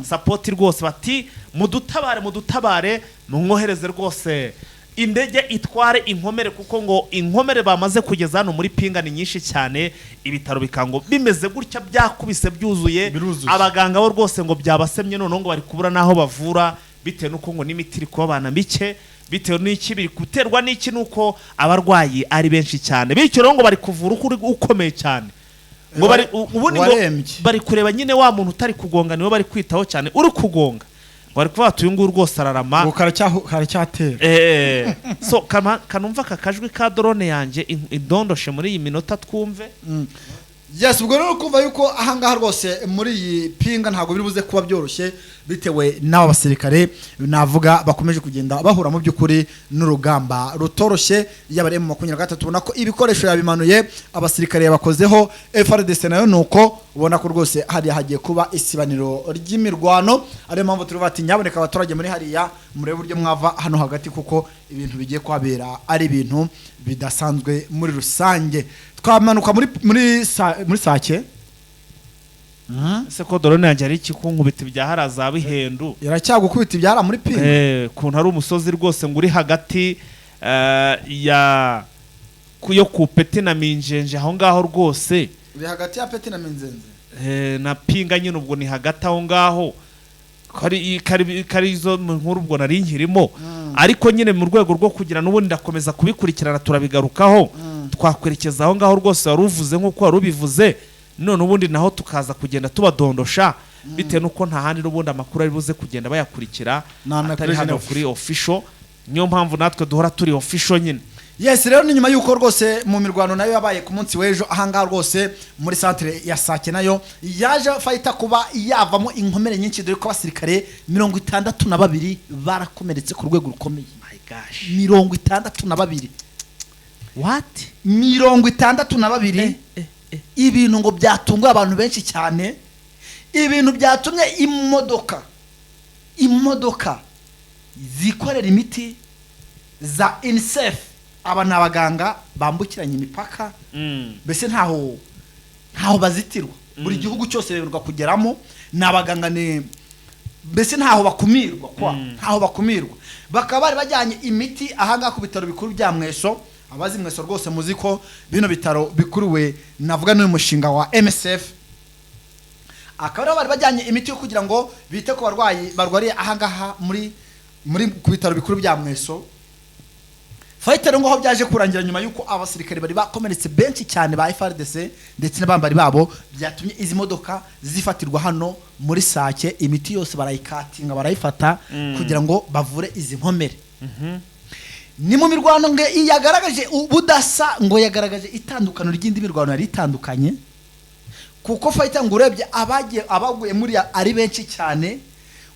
support rwose, bati: "Mudutabare, mudutabare, mumwohereze rwose indege itware inkomere," kuko ngo inkomere bamaze kugeza hano muri Pinga ni nyinshi cyane. Ibitaro bikango bimeze gutya, byakubise byuzuye. Biruzuye. Abaganga bo rwose ngo byabasemye, noneho ngo bari kubura n'aho bavura, bitewe n'uko ngo n'imiti iri kubabana mike. Bitewe n'iki? Biri guterwa n'iki? Nuko abarwayi ari benshi cyane, bityo rero ngo bari kuvura uko uri ukomeye cyane, ngo bari ubundi ngo Warembye. bari kureba nyine wa muntu utari kugonga, niwe bari kwitaho cyane. Uri kugonga ngo bari kuvuga bati: "Uyu nguyu rwose ararama." Ngo karacyatera. So kanumva aka kajwi ka drone yanjye indondoshe muri iyi minota, twumve. Yes, ubwo rero kumva yuko ahangaha rwose muri iyi Pinga ntabwo biri buze kuba byoroshye, bitewe n'aba basirikare navuga bakomeje kugenda bahura mu by'ukuri n'urugamba rutoroshye. Yaba ari M23, ubona ko ibikoresho yabimanuye, abasirikare yabakozeho, FARDC nayo nuko. Ubona ko rwose hariya hagiye kuba isibaniro ry'imirwano, ariyo mpamvu turi ati nyaboneka abaturage muri hariya murebe uburyo mwava hano hagati, kuko ibintu bigiye kuhabera ari ibintu bidasanzwe muri rusange. Twamanuka muri Sake. Ese ko drone yanjye ari iki kunkubita ibya hariya za Bihendu? Iracyagukubita ibyara muri Pinga. Kuntu ari umusozi rwose ngo uri hagati ya yo ku Peti na Minjenje aho ngaho rwose. Uri hagati ya Peti na Minzenze. Na Pinga nyine, ubwo ni hagati aho ngaho, kari izo nkuru ubwo nari nkirimo. Ariko nyine mu rwego rwo kugira n'ubundi ndakomeza kubikurikirana, turabigarukaho. Twakwerekeza aho ngaho rwose wari uvuze nk'uko wari ubivuze, none ubundi naho tukaza kugenda tubadondosha, bitewe n'uko nta handi n'ubundi amakuru ari buze kugenda bayakurikira Na atari kuri hano Jeune. kuri official. Niyo mpamvu natwe duhora turi official nyine. Yes, rero ni nyuma y'uko rwose mu mirwano nayo yabaye ku munsi w'ejo ahangaha rwose muri centre ya Sake, nayo yaje fayita kuba yavamo inkomere nyinshi, dore ko abasirikare 62 barakomeretse ku rwego rukomeye. My gosh. 62. What? 62. Ibintu ngo byatunguye abantu benshi cyane, ibintu byatumye imodoka zikorera imiti za UNICEF, aba ni abaganga bambukiranya imipaka, mbese ntaho bazitirwa, buri gihugu cyose bemerwa kugeramo, ni abaganga, ni mbese ntaho bakumirwa kwa ntaho bakumirwa. Bakaba bari bajyanye imiti ahangaha ku bitaro bikuru bya Mweso. Abazi Mweso rwose muzi ko bino bitaro bikuriwe navuga n'uyu mushinga wa MSF. Akaba ariho bari bajyanye imiti yo kugira ngo bite ku barwayi barwariye ahangaha muri ku bitaro bikuru bya Mweso. Fighter ngo aho byaje kurangira nyuma y'uko abasirikare bari bakomeretse benshi cyane ba FARDC ndetse n'abambari babo, byatumye izi modoka zifatirwa hano muri Sake, imiti yose barayikatinga, barayifata kugira ngo bavure izi nkomere. Ni mu mirwano ngo yagaragaje ubudasa, ngo yagaragaje itandukaniro ry'indi mirwano yari itandukanye, kuko fighter ngo urebye abagiye abaguye muri ari benshi cyane,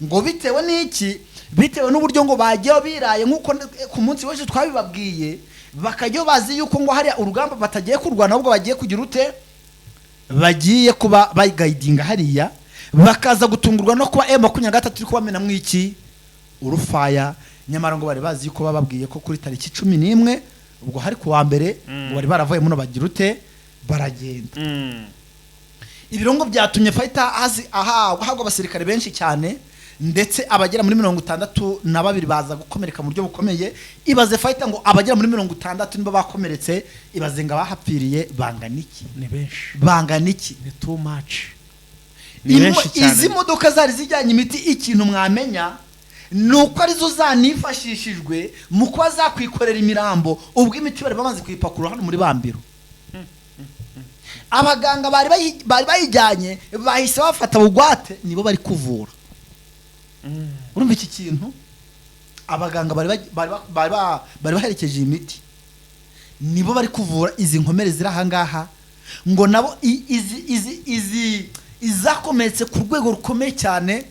ngo bitewe n'iki? Bitewe n'uburyo ngo bagiye biraye, nk'uko ku munsi w'ejo twabibabwiye, bakajya bazi yuko ngo hariya urugamba batagiye kurwana, ahubwo bagiye kugira ute? Bagiye kuba bayigayidinga hariya, bakaza gutungurwa no kuba M23 iri kubamenamo iki? Urufaya. Nyamara ngo bari bazi yuko bababwiye ko kuri tariki 11, ubwo hari ku wa mbere, ngo bari baravuye muno bagira ute? Baragenda. Ibirungo byatumye fighter azi aha ahabwa abasirikare benshi cyane, ndetse abagera muri 62 baza gukomereka mu buryo bukomeye. Ibaze fighter ngo abagera muri 60 nibo bakomeretse, ibaze ngo abahapfiriye bangana iki? Ni benshi. Bangana iki? Ni too much, ni benshi cyane. Izi modoka zari zijyanye imiti, ikintu mwamenya ni uko arizo zanifashishijwe mu kuba zakwikorera imirambo, ubwo imiti bari bamaze kuyipakurura hano muri Bambiro. Abaganga bari bayijyanye bahise bafata bugwate, nibo bari kuvura. Urumva iki kintu? Abaganga bari baherekeje iyi miti nibo bari kuvura izi nkomere ziri ahangaha, ngo nabo izi izakomeretse ku rwego rukomeye cyane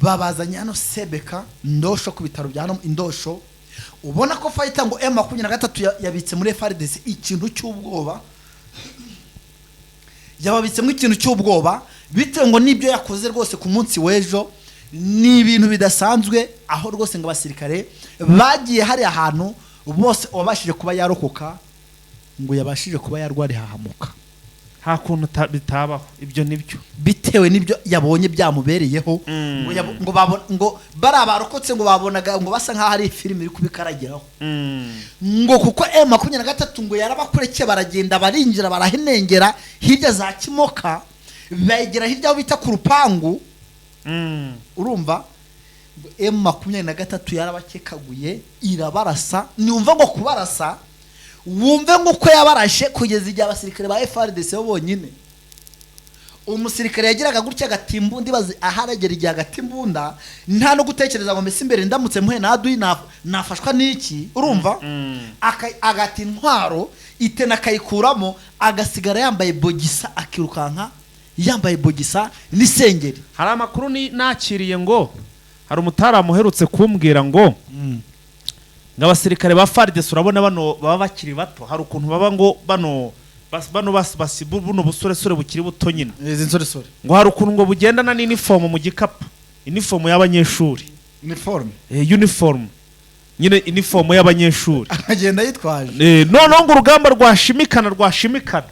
babazanye hano Sebeka Ndosho, ku bitaro bya hano Indosho. Ubona ko fighter ngo M23 yabitse muri FARDC ikintu cy'ubwoba, yababitsemo ikintu cy'ubwoba, bitewe ngo n'ibyo yakoze rwose ku munsi w'ejo ni ibintu bidasanzwe, aho rwose ngo abasirikare bagiye hariya ahantu bose uwabashije kuba yarokoka ngo yabashije kuba yarwara ihahamuka. Nta kuntu bitabaho ibyo nibyo. Bitewe n'ibyo yabonye byamubereyeho. Ngo bariya barokotse ngo babonaga ngo basa nk'aho ari filime iri kubikaragiraho, ngo kuko M23 ngo yarabakurekeye, baragenda, barinjira, barahenengera hirya za Kimoka, begera hirya aho bita ku rupangu. Urumva ngo M23 yarabakekaguye irabarasa. Niwumva ngo kubarasa, wumve ngo uko yabarashe kugeza igihe abasirikare ba FARDC bo bonyine, umusirikare yagiraga gutya agata imbunda, ibaze aharagera igihe agata imbunda, nta no gutekereza ngo mbese imbere ndamutse muhe naduyi nafashwa n'iki? Urumva, agata intwaro. Itena akayikuramo, agasigara yambaye bogisa, akirukanka yambaye bogisa n'isengeri. Hari amakuru nakiriye ngo hari umutaramu uherutse kumbwira ngo abasirikare ba FARDC, urabona bano baba bakiri bato, hari ukuntu baba ngo bano bano buno busoresore bukiri buto nyine. Izi nsoresore. Ngo hari ukuntu ngo bugendana n'inifomu mu gikapu, inifomu y'abanyeshuri. Uniforme. Uniform nyine, inifomu y'abanyeshuri. Akagenda yitwaje. Noneho ngo urugamba rwashimikana rwashimikana,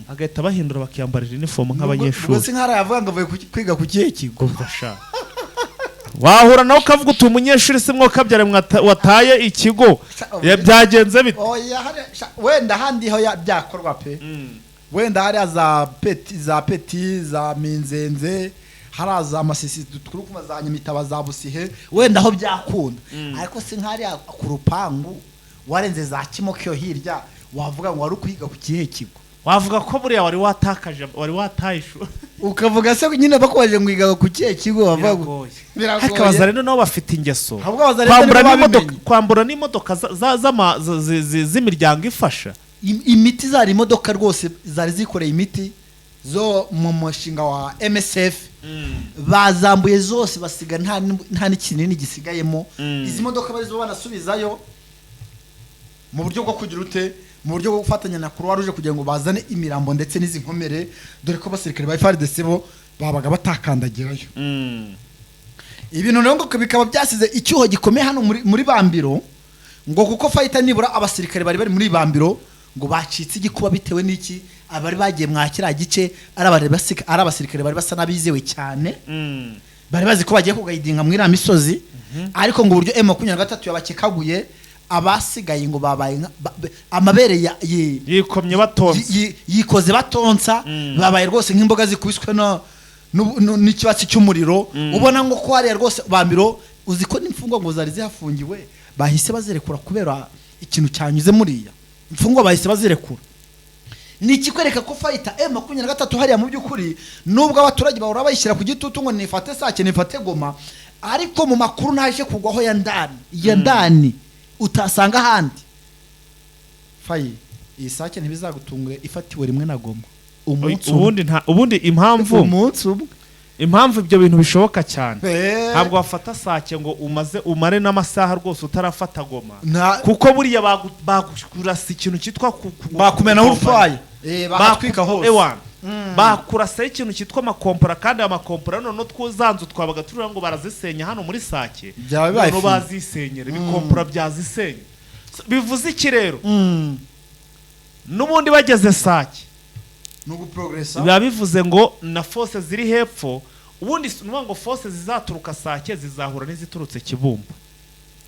agahita bahindura bakiyambarira inifomu Ubwo nk'abanyeshuri. Si nk'ahari yavuga ngo avuye kwiga ku kihe kigo? Sha. Wahura nawe ukavuga uti umunyeshuri se mwokabyara wataye ikigo? Byagenze bite? Oya, wenda ahandi ho byakorwa pe. Wenda hariya za peti, za peti, za Minzenze, hariya za Masisi, turukuma, za Nyamitaba, za Busihe, wenda aho byakunda. Ariko si nk'hariya ku rupangu warenze za Kimokiyo hirya, wavuga ngo wari ukwiga ku kihe kigo? Wavuga ko buriya wari watakaje, wari wataye ishuri. Ukavuga se nyine bakubajije ngo wiga ku kihe kigo, wavuga ngo Biragoye. Ariko abazarendo nabo bafite ingeso. Ahubwo abazarendo kwambura nibo n'imodoka, babimenye. Kwambura n'imodoka z'imiryango ifasha. Imiti zari imodoka rwose zari zikoreye imiti zo mu mushinga wa MSF, bazambuye zose, basiga nta n'ikinini gisigayemo. Izi modoka barizo banasubizayo mu buryo bwo kugira ute, mu buryo bwo gufatanya na Croix Rouge kugira ngo bazane imirambo ndetse n'izi nkomere, dore ko abasirikare ba FARDC bo babaga batakandagirayo. Ibintu rero ngo bikaba byasize icyuho gikomeye hano muri Bambiro, ngo kuko fighter nibura abasirikare bari bari muri Bambiro ngo bacitse igikuba bitewe n'iki, abari bagiye mwa kiriya gice ari abasirikare bari basa n'abizewe cyane. Bari bazi ko bagiye kugayidinga muri iriya misozi, ariko ngo uburyo M23 yabakekaguye, abasigaye ngo babaye amabere yikomye batonze. Yikoze batonsa. Babaye rwose nk'imboga zikubiswe n'ikibatsi cy'umuriro. Ubona ngo ko hariya rwose Bambiro, uzi ko n'imfungwa ngo zari zihafungiwe bahise bazirekura kubera ikintu cyanyuze muriya, imfungwa bahise bazirekura. Ni ikikwereka ko fighter M23 hariya mu by'ukuri, nubwo abaturage bahora bayishyira ku gitutu ngo nifate Sake, nifate Goma, ariko mu makuru naje kugwaho ya ndani ya ndani utasanga ahandi, fayi iyi Sake ntibizagutungure ifatiwe rimwe na Goma umunsi umwe. Ubundi nta ubundi impamvu Umunsi umwe. Impamvu ibyo bintu bishoboka cyane, ntabwo wafata Sake ngo umaze umare n'amasaha rwose utarafata Goma, kuko buriya bakurasa ikintu cyitwa Bakumenaho urufaya. Bakatwika hose. Ewana, bakurasaho ikintu cyitwa amakompora, kandi aya makompora noneho twuzanzu twabaga turiho ngo barazisenya hano muri Sake. Byaba bibaye noneho fini. Bazisenyera ibikompora byazisenya. Bivuze iki rero? N'ubundi bageze Sake Ni uguprogressa. Biba bivuze ngo na force ziri hepfo, ubundi si ukuvuga ngo force zizaturuka Sake zizahura n'iziturutse Kibumba.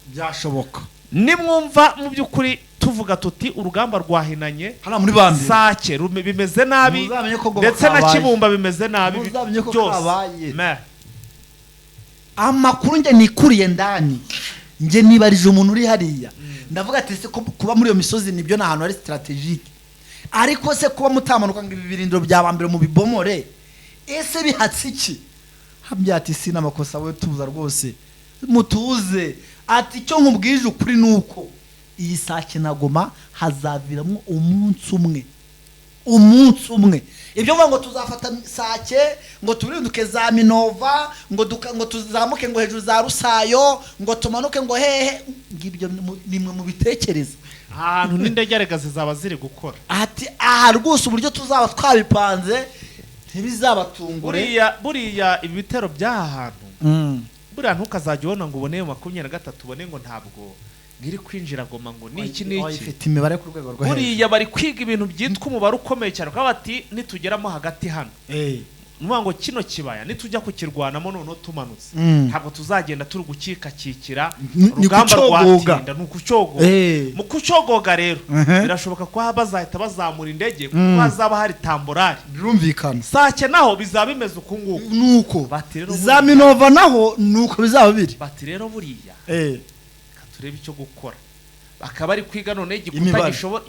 Byashoboka. Nimwumva mu by'ukuri tuvuga tuti urugamba rwahinanye Hano muri Bambiro Sake bimeze nabi, Muzamenye ko Goma ndetse na kabaye. Kibumba bimeze nabi Muzamenye ko byose. kabaye. Me. Amakuru njye nikuriye ndani, njye nibarije umuntu uri hariya, ndavuga ati se ko kuba muri iyo misozi nibyo ni ahantu hari stratégique, ariko se kuba mutamanuka ngo ibi birindiro bya Bambiro mu bibomore, ese bihatse iki? Hambya ati si n'amakosa, we tuza rwose, mutuze. Ati icyo nkubwije ukuri ni uko iyi Sake na Goma hazaviramo umunsi umwe, umunsi umwe. Ibyo mvuga ngo tuzafata Sake ngo turinduke za Minova, ngo tuzamuke ngo hejuru za Rusayo, ngo tumanuke ngo hehe, ngibyo nimwe mubitekereza. Ahantu n'indege erega zizaba ziri gukora. Ati aha rwose uburyo tuzaba twabipanze ntibizabatungure. Buriya ibi bitero by'aha hantu, buriya ntukazajya ubona ngo ubone 23, ubone ngo ntabwo ngiri kwinjira Goma, ngo niki Oya, niki. Ifite imibare ku rwego rwo hejuru. Buriya bari kwiga ibintu byitwa umubare ukomeye cyane, kuko bati nitugeramo hagati hano, ni ukuvuga ngo kino kibaya nitujya kukirwanamo noneho tumanutse, ntabwo tuzagenda turi gukikakikira. Ni Urugamba kucyogoga. rwatinda, ni ukucyogoga. Mu kucyogoga rero, birashoboka ko bazahita bazamura indege kuko hazaba hari tamborari. Birumvikana. Sake naho bizaba bimeze uku nguku. Nuko Bati rero za Minova naho nuko bizaba biri. Bati rero buriya reka turebe icyo gukora, bakaba bari kwiga none igikuta Imibare. gishobora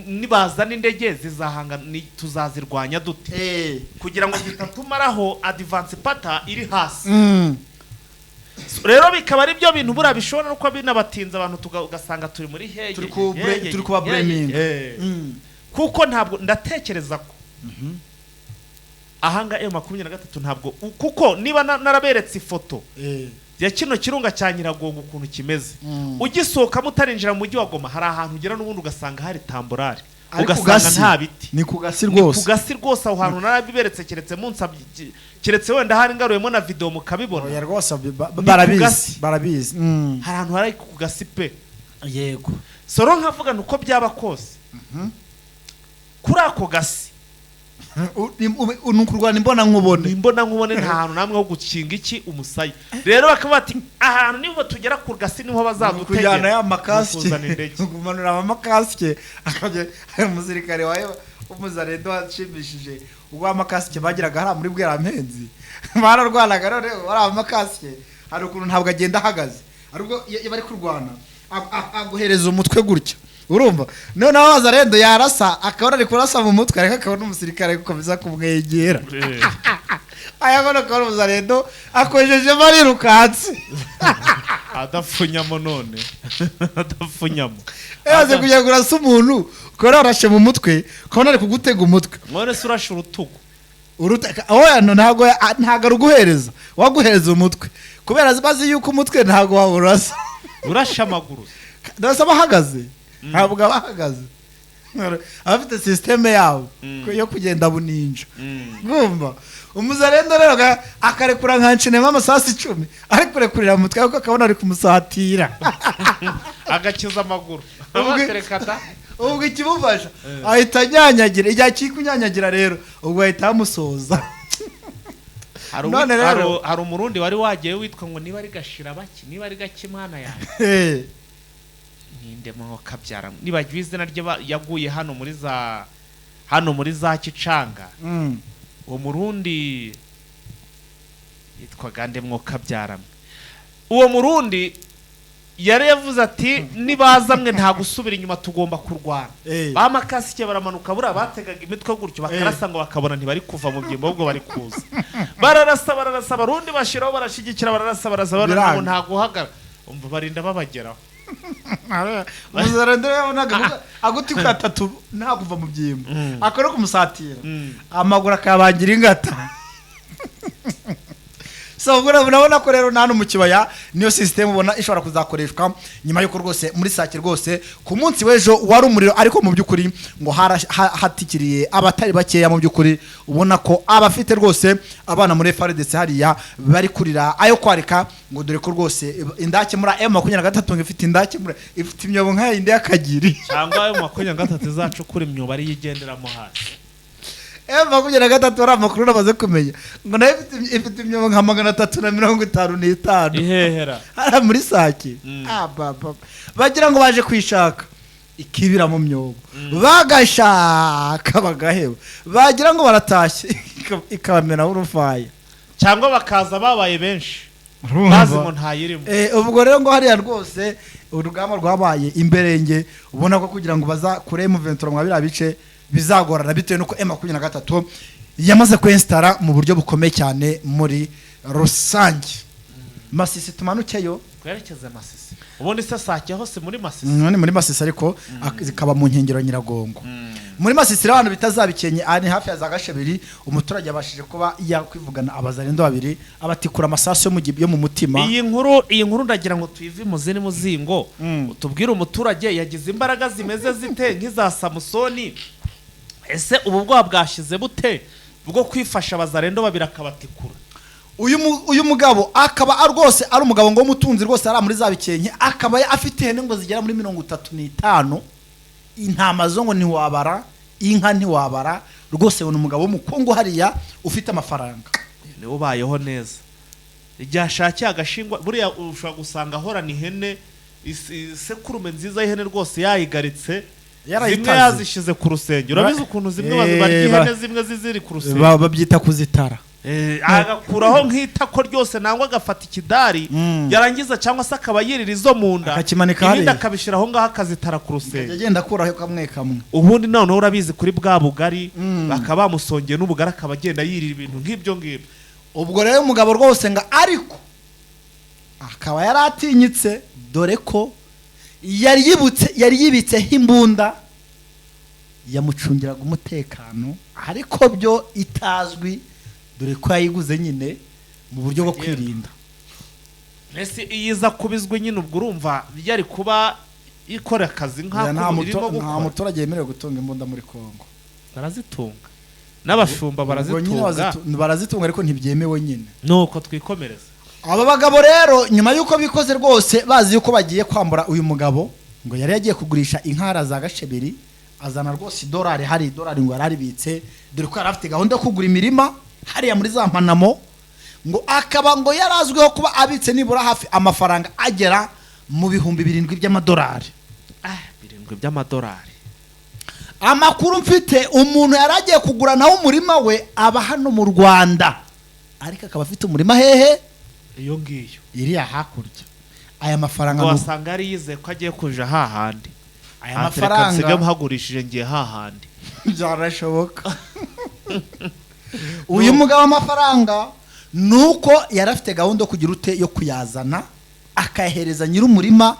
nibazana indege zizahanga tuzazirwanya dute kugira ngo zitatumaraho advance pata iri hasi. Rero bikaba ari byo bintu buriya bishobora no kuba binabatinza abantu, ugasanga turi muri hege. Turi kuba blaming. Kuko ntabwo ndatekereza ko ahanga M23, ntabwo kuko niba naraberetse ifoto ya kino kirunga cya Nyiragongo ukuntu kimeze, ugisohokamo utarinjira mu mujyi wa Goma, hari ahantu ugera n'ubundi ugasanga hari tamborari, Ari ku ugasanga gasi. nta biti. Ni ku gasi Ni ku rwose. gasi rwose. Aho hantu narabiberetse, keretse munsabye, keretse wenda hari ngaruyemo na video mukabibona. Oya rwose, Ni ku barabizi. gasi. Barabizi. Hari ahantu hari ku gasi pe. Soro nkavuga ni uko byaba kose kuri ako gasi, Ni ukurwana imbona nkubone. Imbona nkubone, nta hantu namwe ho gukinga iki umusaya. Rero bakaba bati ahantu niho tugera ku gasi niho kujyana bazadutegera ya makasike, kuzana indege. Kumanura amakasike, akajya hari umusirikare wa umuzarendo washimishije ubwo amakasike bagiraga hariya muri Bwerampenzi, bararwanaga. None bari amakasike, hari ukuntu ntabwo agenda ahagaze, aribwo iyo bari kurwana aguhereza umutwe gutya, urumva? Noneho abazarendo yarasa akabona ari kurasa mu mutwe, ariko akabona umusirikare ari gukomeza kumwegera, ayabona akabona umuzarendo akojejemo arirukanse. Adapfunyamo none, adapfunyamo. Yaze kugira ngo urase umuntu ukaba warashe mu mutwe, ukabona ari kugutega umutwe. None se urashe urutugu? Oya, no, ntabwo aruguhereza, waguhereza umutwe kubera bazi yuko umutwe ntabwo wawurasa. Urashe amaguru? Ndasa aba ahagaze, ntabwo aba ahagaze, abafite sisiteme yabo yo kugenda buninja. Ngumva umuzarendo rero akarekura nka ncinema amasasu 10, ari kurekurira mu mutwe, ariko akabona ari kumusatira. Agakiza amaguru. Abatereka da. Ubwo ikimufasha ahita anyanyagira, igihe akiri kunyanyagira rero ubwo ahita amusoza. None rero- Hari Umurundi wari wagiye witwa ngo niba ari Gashirabaki, niba ari Gakimana yanjye, ninde mwo kabyara, nibagiwe izina rye, yaguye hano muri za Kicanga. Uwo Murundi yitwaga nde mwo kabyara? Uwo Murundi yari yavuze ati nibaza mwe nta gusubira inyuma, tugomba kurwana. Bamakasike baramanuka, buriya bategaga imitwe gutyo bakarasa, ngo bakabona ntibari kuva mu byimbo, ahubwo bari kuza bararasa, bararasa. Abarundi bashiraho barashyigikira, bararasa, bararasa, bararasa Biranga. Ngo nta guhagarara, umva barinda babageraho. Umuzarendo yabonaga aguti kuri atatu nta kuva mu byimbo, akora kumusatira, amaguru akayabangira ingata. So ubwo urabona ko rero nta no mu kibaya, niyo sisiteme ubona ishobora kuzakoreshwa nyuma y'uko rwose muri Sake rwose ku munsi w'ejo wari umuriro, ariko mu by'ukuri ngo hatikiriye abatari bakeya. Mu by'ukuri ubona ko abafite rwose abana muri FARDC hariya bari kurira ayo kwarika, ngo dore ko rwose indake muri M23 ngo ifite indake muri ifite imyobo nk'ayindi y'akagiri. Cyangwa ayo 23 izacukura imyobo ariyo igenderamo hasi. M23 ari amakuru namaze kumenya ngo nayo ifite imyobo nka 355. Ihehera. Hariya muri Sake. Ah, ba, ba, ba. Bagira ngo baje kwishaka ikibira mu myobo, bagashaka bagaheba, bagira ngo baratashye ikabamenaho urufaya. Cyangwa bakaza babaye benshi bazi ngo ntayirimo. Ubwo rero ngo hariya rwose urugamba rwabaye imberenge, ubona ko kugira ngo bazakure M23 mwa biriya bice bizagorana, bitewe n'uko M23 yamaze kwensitara mu buryo bukomeye cyane muri rusange. Masisi tumanukeyo. Twerekeze Masisi. Ubundi se Sake hose muri Masisi? None muri Masisi, ariko zikaba mu nkengero Nyiragongo. Muri Masisi rero, abantu bitazabikenye, aha ni hafi ya za Gashebiri, umuturage yabashije kuba yakwivugana abazarendo babiri, abatikura amasasu yo mu mutima. Iyi nkuru ndagira ngo tuyive mu zindi muzingo. Tubwire umuturage yagize imbaraga zimeze zite nk'iza Samusoni? Ese ubu bwoba bwashize bute bwo kwifasha abazarendo babiri akabatikura? Uyu mugabo akaba rwose ari umugabo ngo w'umutunzi rwose, ari muri za Bikenke, akaba afite ihene ngo zigera muri 35, intama zo ngo ntiwabara, inka ntiwabara. Rwose ni umugabo w'umukungu hariya ufite amafaranga. Niwe ubayeho neza igihe ashakiye agashingwa. Buriya ushobora gusanga ahorana ihene, isekurume nziza y'ihene rwose yayigaritse, Yarayitaze. zimwe yazishyize ku rusenge. Urabizi ukuntu zimwe barya ihene zimwe ziri ku rusenge. Babyita kuzitara. Agakuraho nk'itako ryose nangwa agafata ikidari, yarangiza cyangwa se akaba yirira izo mu nda, Akakimanika ibindi hariya. akabishyira aho ngaho akazitara ku rusenge. Agenda akuraho kamwe kamwe. Ubundi noneho urabizi kuri bwa bugari, bakaba bamusongeye n'ubugari, akaba agenda yirira ibintu nk'ibyo ngibyo. Ubwo rero umugabo rwose ngo ariko Akaba yari atinyitse, dore ko yari yibitseho imbunda yamucungiraga umutekano, ariko byo itazwi, dore ko yayiguze nyine mu buryo bwo kwirinda. Ese iyo iza kubizwe nyine, ubwo urumva yari kuba ikora akazi Oya, nk'ako irimo nta gukora? muturage yemerewe gutunga imbunda muri Kongo. Barazitunga, n'abashumba Ubwo nyine barazitunga. Barazitunga ariko ntibyemewe nyine. Nuko twikomereza. Aba bagabo rero, nyuma y'uko bikoze rwose, bazi yuko bagiye kwambura uyu mugabo, ngo yari yagiye kugurisha inkara za Gasheberi, azana rwose idolari, hari idolari ngo yari aribitse, dore ko yari afite gahunda yo kugura imirima hariya muri za Mpanamo, ngo akaba ngo yari azwiho kuba abitse nibura hafi amafaranga agera mu 7000 by'amadolari. Ah, 7 by'amadolari. Amakuru mfite, umuntu yari agiye kugura nawe umurima we aba hano mu Rwanda, ariko akaba afite umurima hehe? Iyo ngiyo. Iriya hakurya. Aya mafaranga Ngo wasanga yari yizeye ko agiye kuja hahandi. Aya Ati, reka mafaranga nsige muhagurishije, ngiye hahandi. Byarashoboka. Uyu mugabo, amafaranga ni uko yari afite gahunda yo kugira ute, yo kuyazana akayahereza nyir'umurima,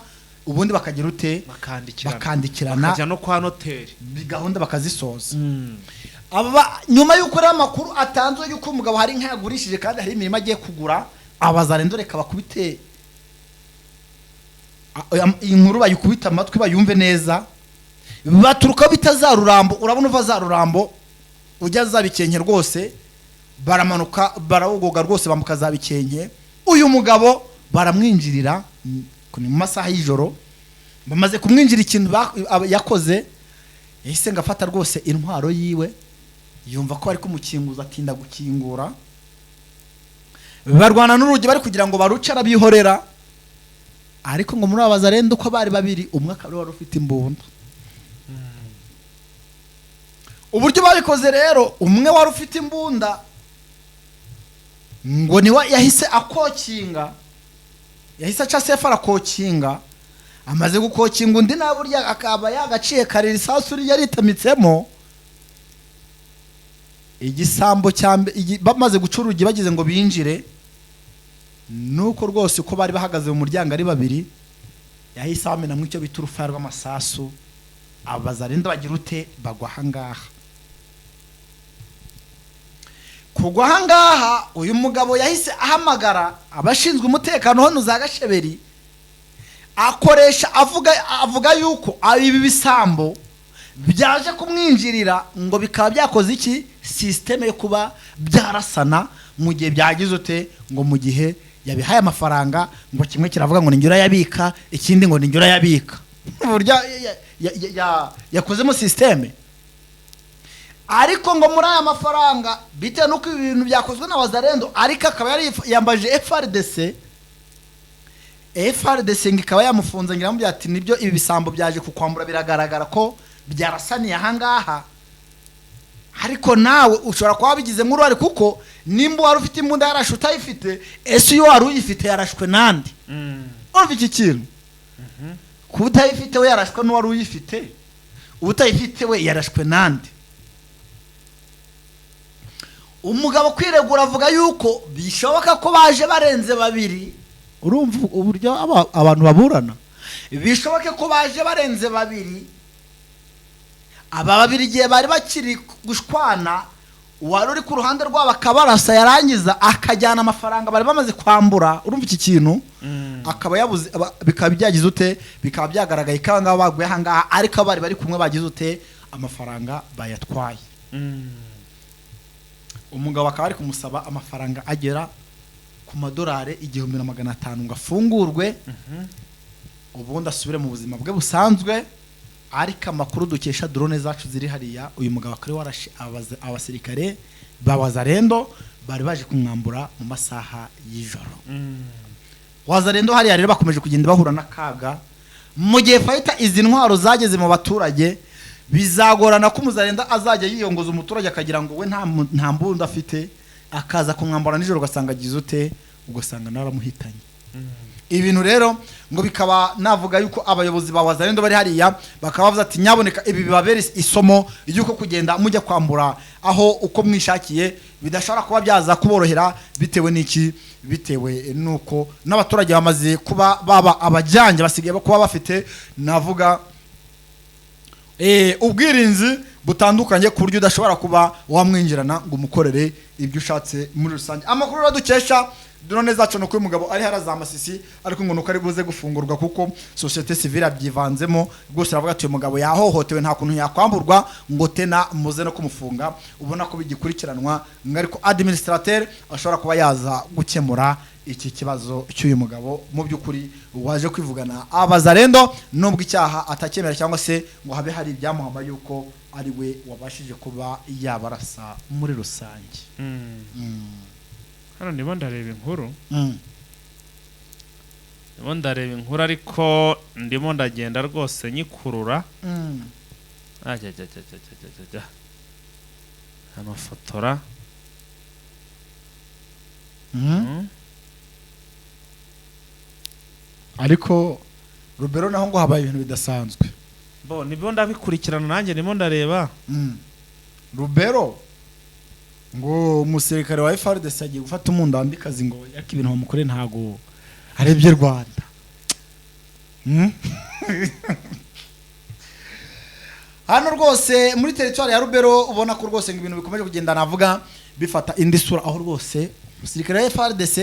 ubundi bakagira ute? Bakandikirana. Bakandikirana. Bakajya no kwa noteri. Gahunda bakazisoza. Aba nyuma y'uko rero amakuru atanzwe y'uko umugabo hari inka yagurishije kandi hari imirima agiye kugura, abazarendo reka bakubite inkuru, bayikubite amatwi bayumve neza. Baturuka bita za Rurambo, urabona uva za Rurambo ujya za Bikenke rwose, baramanuka barawugoga rwose, bambuka za Bikenke. Uyu mugabo baramwinjirira, ni mu masaha y'ijoro. Bamaze kumwinjira, ikintu yakoze, yahise ngo afata rwose intwaro yiwe, yumva ko bari kumukinguza, atinda gukingura, barwana n'urugi bari kugira ngo baruce, arabihorera. Ariko ngo muri aba bazarenda uko bari babiri, umwe akaba ari wari ufite imbunda. Uburyo babikoze rero, umwe wari ufite imbunda ngo niwe yahise akokinga, yahise aca sefu arakokinga. Amaze gukokinga, undi nawe burya akaba yagaciye kare, isasu yaritamitsemo. Igisambo cya bamaze guca urugi, bagize ngo binjire, nuko rwose uko bari bahagaze mu muryango ari babiri, yahise bamenamo icyo bita urufaya rw'amasasu. Abazarinda bagira ute? Bagwa ahangaha. Kugwa ahangaha, uyu mugabo yahise ahamagara abashinzwe umutekano hano za Gasheberi, akoresha avuga yuko ibi bisambo byaje kumwinjirira, ngo bikaba byakoze iki, système yo kuba byarasana mu gihe byagize ute, ngo mu gihe yabihaye amafaranga, ngo kimwe kiravuga ngo ninjye urayabika, ikindi ngo ninjye urayabika, uburyo yakozemo système. Ariko ngo muri aya mafaranga, bitewe n'uko ibi bintu byakozwe na Wazarendo, ariko akaba yari yambaje FARDC, FARDC ngo ikaba yamufunze, ngira ngo ati nibyo, ibi bisambo byaje kukwambura, biragaragara ko byarasaniye ahangaha, ariko nawe ushobora kuba wabigizemo uruhare, kuko nimba wari ufite imbunda yarashwe utayifite, ese iyo wari uyifite yarashwe nande? Urumva iki kintu, kuba utayifite we yarashwe n'uwari uyifite, utayifite we yarashwe nande? Umugabo kwiregura avuga yuko bishoboka ko baje barenze babiri. Urumva uburyo abantu baburana, bishoboke ko baje barenze babiri. Aba babiri igihe bari bakiri gushwana, uwari uri ku ruhande rwabo akabarasa, yarangiza akajyana amafaranga bari bamaze kwambura. Urumva iki kintu, akaba yabuze, bikaba byagize ute, bikaba byagaragaye ko aba ngaba baguye aha ngaha, ariko abari bari kumwe bagize ute, amafaranga bayatwaye. Umugabo akaba ari kumusaba amafaranga agera ku madolari 1500 ngo afungurwe, ubundi asubire mu buzima bwe busanzwe. Ariko amakuru dukesha drone zacu ziri hariya, uyu mugabo akaba warashe abasirikare ba Wazarendo bari baje kumwambura mu masaha y'ijoro. Wazarendo hariya rero bakomeje kugenda bahura n'akaga mu gihe fayita izi ntwaro zageze mu baturage. Bizagorana ko umuzarenda azajya yiyongoza umuturage akagira ngo we nta mbunda afite, akaza kumwambara nijoro, ugasanga agize ute, ugasanga nawe aramuhitanye. Ibintu rero ngo bikaba navuga yuko abayobozi ba Wazalendo bari hariya bakaba bavuze ati nyaboneka ibi bibabere isomo ry'uko kugenda mujya kwambura aho uko mwishakiye bidashobora kuba byaza kuborohera, bitewe n'iki? Bitewe n'uko n'abaturage bamaze kuba baba abajyanje, basigaye kuba bafite navuga ubwirinzi butandukanye, ku buryo udashobora kuba wamwinjirana ngo umukorere ibyo ushatse muri rusange. Amakuru rero dukesha drone zacu ni uko uyu mugabo ari haraza Amasisi, ariko ngo nuko ari buze gufungurwa kuko société civile abyivanzemo rwose. Aravuga ati uyu mugabo yahohotewe, nta kuntu yakwamburwa ngo tena muze no kumufunga. Ubona ko bigikurikiranwa ngo, ariko administrateur ashobora kuba yaza gukemura iki kibazo cy'uyu mugabo mu by'ukuri waje kwivugana Abazarendo, nubwo icyaha atacyemera cyangwa se ngo habe hari ibyamuhama yuko ari we wabashije kuba yabarasa muri rusange. Hano ndimo ndareba inkuru, ndimo ndareba inkuru, ariko ndimo ndagenda rwose nyikurura. Ajya ajya ajya ajya ajya ajya ajya amafotora. Ariko Rubero naho ngo habaye ibintu bidasanzwe. Bo nibyo ndabikurikirana nanjye ndimo ndareba. Rubero ngo umusirikare wa FARDC agiye gufata umundandikazi, ngo ariko ibintu bamukoreye ntago arebye Rwanda. Hano rwose muri teritwari ya Rubero ubona ko rwose ngo ibintu bikomeje kugenda navuga bifata indi sura, aho rwose umusirikare wa FARDC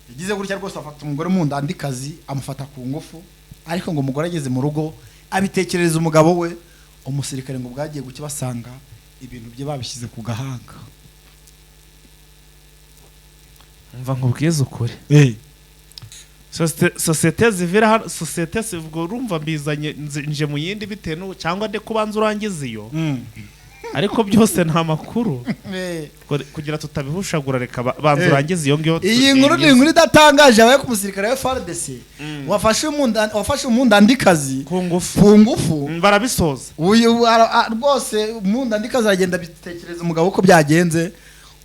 yagize gutya rwose afata umugore w'umundandikazi, amufata ku ngufu, ariko ngo umugore ageze mu rugo abitekerereza umugabo we. Umusirikare ngo bwagiye gucya basanga ibintu bye babishyize ku gahanga. Mva nkubwize ukuri, société zivira hano, société ubwo urumva mbizanye nje mu yindi bitewe cyangwa nde kubanza urangiza iyo, ariko byose nta makuru. Kugira tutabihushagura, reka banza urangize iyo ngiyo. Iyi nkuru ni inkuru idatangaje yabaye ku musirikare wa FARDC wafashe umundandikazi ku ngufu. Ku ngufu. Barabisoza. Uyu rwose umundandikazi aragenda abitekereza umugabo uko byagenze,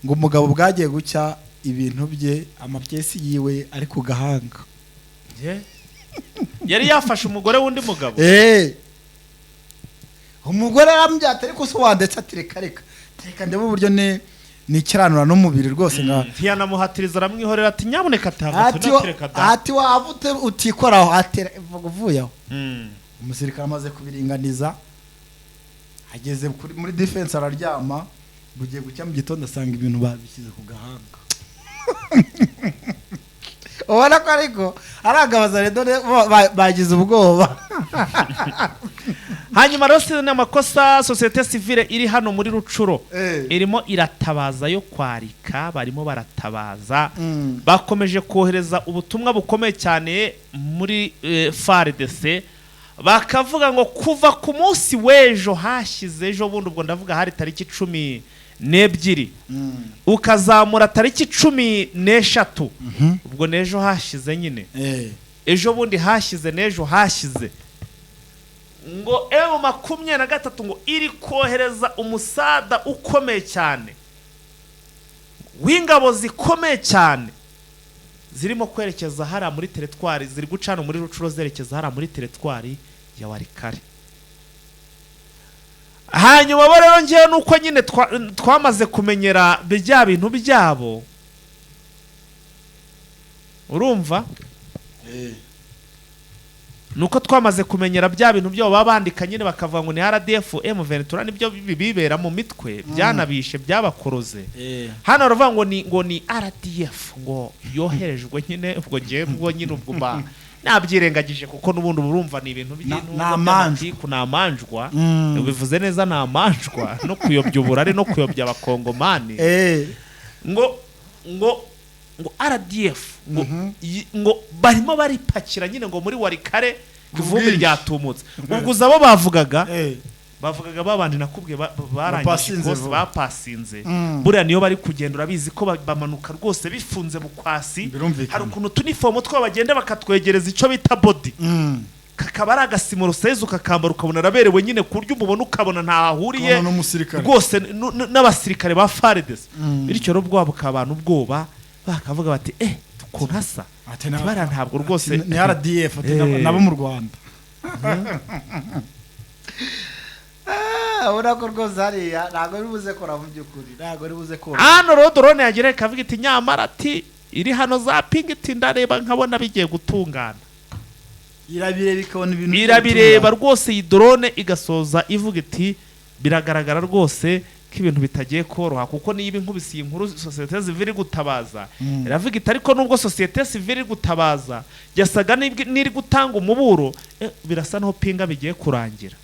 ngo umugabo bwagiye gucya ibintu bye, amapyesi yiwe ari ku gahanga. Yari yafashe umugore w'undi mugabo. Umugore arambwira ati ariko se wandetse? Ati reka reka reka ndebe uburyo ni nikiranura n'umubiri rwose nka Ntiyanamuhatiriza, aramwihorera ati nyabuneka taha. Ati tunatereka da. Ati waba utikoraho, ati vuga uvuye aho. Umusirikare amaze kubiringaniza ageze muri defense araryama, bugiye gucya mu gitondo asanga ibintu babishyize ku gahanga. Ubona ko ariko aragabaza rero bagize ubwoba. Hanyuma rero si n'amakosa, société civile iri hano muri Rucuro irimo iratabaza yo kwarika, barimo baratabaza. Bakomeje kohereza ubutumwa bukomeye cyane muri FARDC, bakavuga ngo kuva ku munsi w'ejo hashize, ejo bundi ubwo ndavuga hari tariki 12, ukazamura tariki 13, ubwo n'ejo hashize nyine, ejo bundi hashize n'ejo hashize, ngo M23 ngo iri kohereza umusada ukomeye cyane w'ingabo zikomeye cyane zirimo kwerekeza hariya muri teretwari, ziri gucana muri Rucuro zerekeza hariya muri teretwari ya Warikare. Hanyuma bo rero ngewe nuko nyine twamaze kumenyera bya bintu byabo, urumva, nuko twamaze kumenyera bya bintu byabo baba bandika nyine bakavuga ngo ni RDF M23, nibyo bibera mu mitwe, byanabishe byabakoroze. Hano baravuga ngo ni RDF ngo yoherejwe nyine, ubwo ngewe ubwo nyine ubwo mba nabyirengagije kuko n'ubundi urumva ni ibintu Ni amanjwa. Ni amanjwa, bivuze neza, ni amanjwa no kuyobya uburari no kuyobya Abakongomani. Ngo RDF ngo ngo barimo baripakira nyine ngo muri Warikare, ivumbi bwinshi. ryatumutse. Ubwo uzi abo bavugaga? Bavugaga babandi nakubwiye barangije Bapasinze ikosi, vuba. bapasinze. Buriya niyo bari kugenda urabizi ko bamanuka rwose bifunze bukwasi. Birumvikana. Hari ukuntu tunifomo two bagenda bakatwegereza icyo bita body, kakaba ari agasimuro sezu, ukakambara ukabona araberewe nyine, ku buryo umubona ukabona ntaho ahuriye Ukabona n'umusirikare. rwose n'abasirikare ba FARDC. Bityo rero ubwoba bukaba abantu ubwoba, bakavuga bati eh. Ukuntu asa. Ati Tibara ntabwo rwose ati ni RDF, ati nabo mu Rwanda. Ubona ko rwose hariya ntabwo ari buze kora, mu by'ukuri ntabwo ari buze kora. Hano rero drone yagira ikavuga iti nyamara, ati iri hano za pinga, iti ndareba nkabona bigiye gutungana. Irabireba ikabona ibintu. Irabireba rwose iyi drone, igasoza ivuga iti biragaragara rwose ko ibintu bitagiye koroha, kuko niba inkubise iyi nkuru sosiyete sivile iri gutabaza, iravuga iti ariko nubwo sosiyete sivile iri gutabaza yasaga n'iri gutanga umuburo, birasa naho pinga bigiye kurangira.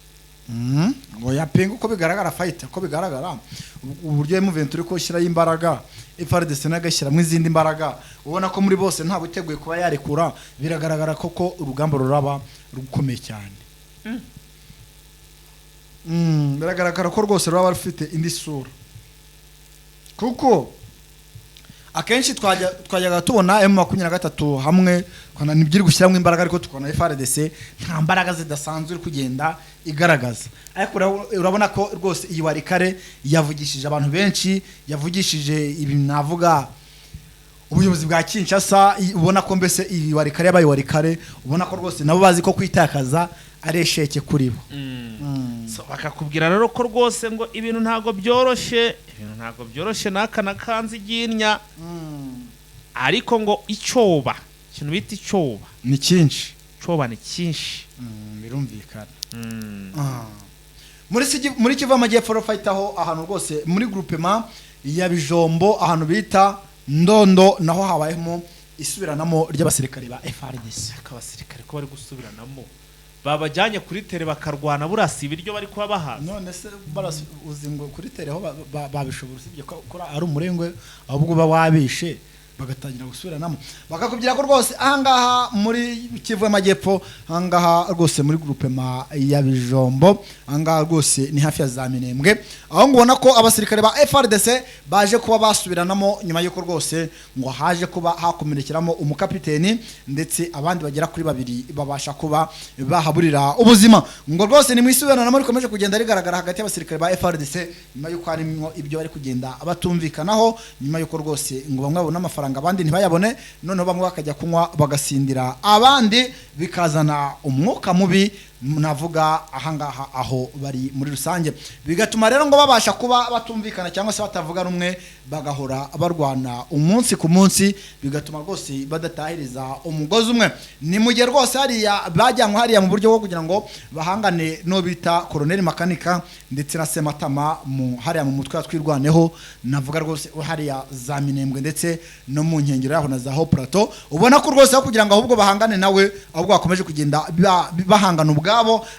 Ngo yapinga uko bigaragara, fight uko bigaragara, uburyo M23 uri gushyiraho imbaraga, FARDC nagashyiramo izindi mbaraga, ubona ko muri bose nta buteguye kuba yarekura. Biragaragara koko urugamba ruraba rukomeye cyane. Biragaragara ko rwose ruraba rufite indi sura, kuko akenshi twajyaga tubona M23 hamwe tukabona nibyo iri gushyiramo imbaraga, ariko tukabona FARDC nta mbaraga zidasanzwe iri kugenda igaragaza. Ariko urabona ko rwose iyi Walikale yavugishije abantu benshi, yavugishije ibi navuga ubuyobozi bwa Kinshasa. Ubona ko mbese iyi Walikale yabaye Walikale, ubona ko rwose nabo bazi ko kwitakaza ari échec kuri bo. So, bakakubwira rero ko rwose ngo ibintu ntabwo byoroshye, ibintu ntabwo byoroshye n'aka na kanziginya. Ariko ngo icyoba, ikintu bita icyoba ni cyinshi. Icyoba ni cyinshi. Birumvikana. Muri Kivu Amajyepfo fight, aho ahantu rwose muri groupement ya Bijombo, ahantu bita Ndondo, naho habayemo isubiranamo ry'abasirikare ba FARDC. Ariko abasirikare ko bari gusubiranamo, babajyanye kuri terrain bakarwana, burasa ibiryo bari kuba bahaza? None se uzi ngo kuri terrain ho babishobora, usibye ko ari umurengwe, ahubwo uba wabishe bagatangira gusubiranamo. Bakakubwira ko rwose ahangaha muri Kivu y'Amajyepfo, ahangaha rwose muri groupement ya Bijombo, ahangaha rwose ni hafi ya za Minembwe, aho ngo ubona ko abasirikare ba FARDC baje kuba basubiranamo nyuma y'uko rwose ngo haje kuba hakomerekeramo umukapiteni, ndetse abandi bagera kuri babiri babasha kuba bahaburira ubuzima. Ngo rwose ni mu isubiranamo rikomeje kugenda rigaragara hagati y'abasirikare ba FARDC, nyuma y'uko harimo ibyo bari kugenda batumvikanaho, nyuma y'uko rwose ngo bamwe babone amafaranga abandi ntibayabone, noneho bamwe bakajya kunywa bagasindira abandi, bikazana umwuka mubi navuga ahangaha aho bari muri rusange, bigatuma rero ngo babasha kuba batumvikana cyangwa se batavuga rumwe, bagahora barwana umunsi ku munsi, bigatuma rwose badatahiriza umugozi umwe. Ni mu gihe rwose hariya bajyanywe hariya mu buryo bwo kugira ngo bahangane n'uwo bita Koroneli Makanika ndetse na Sematama mu hariya mu mutwe wa Twirwaneho, navuga rwose hariya za Minembwe ndetse no mu nkengero yaho na za Haut Plateau. Ubona ko rwose aho kugira ngo ahubwo bahangane nawe, ahubwo bakomeje kugenda bahangana ubwabo.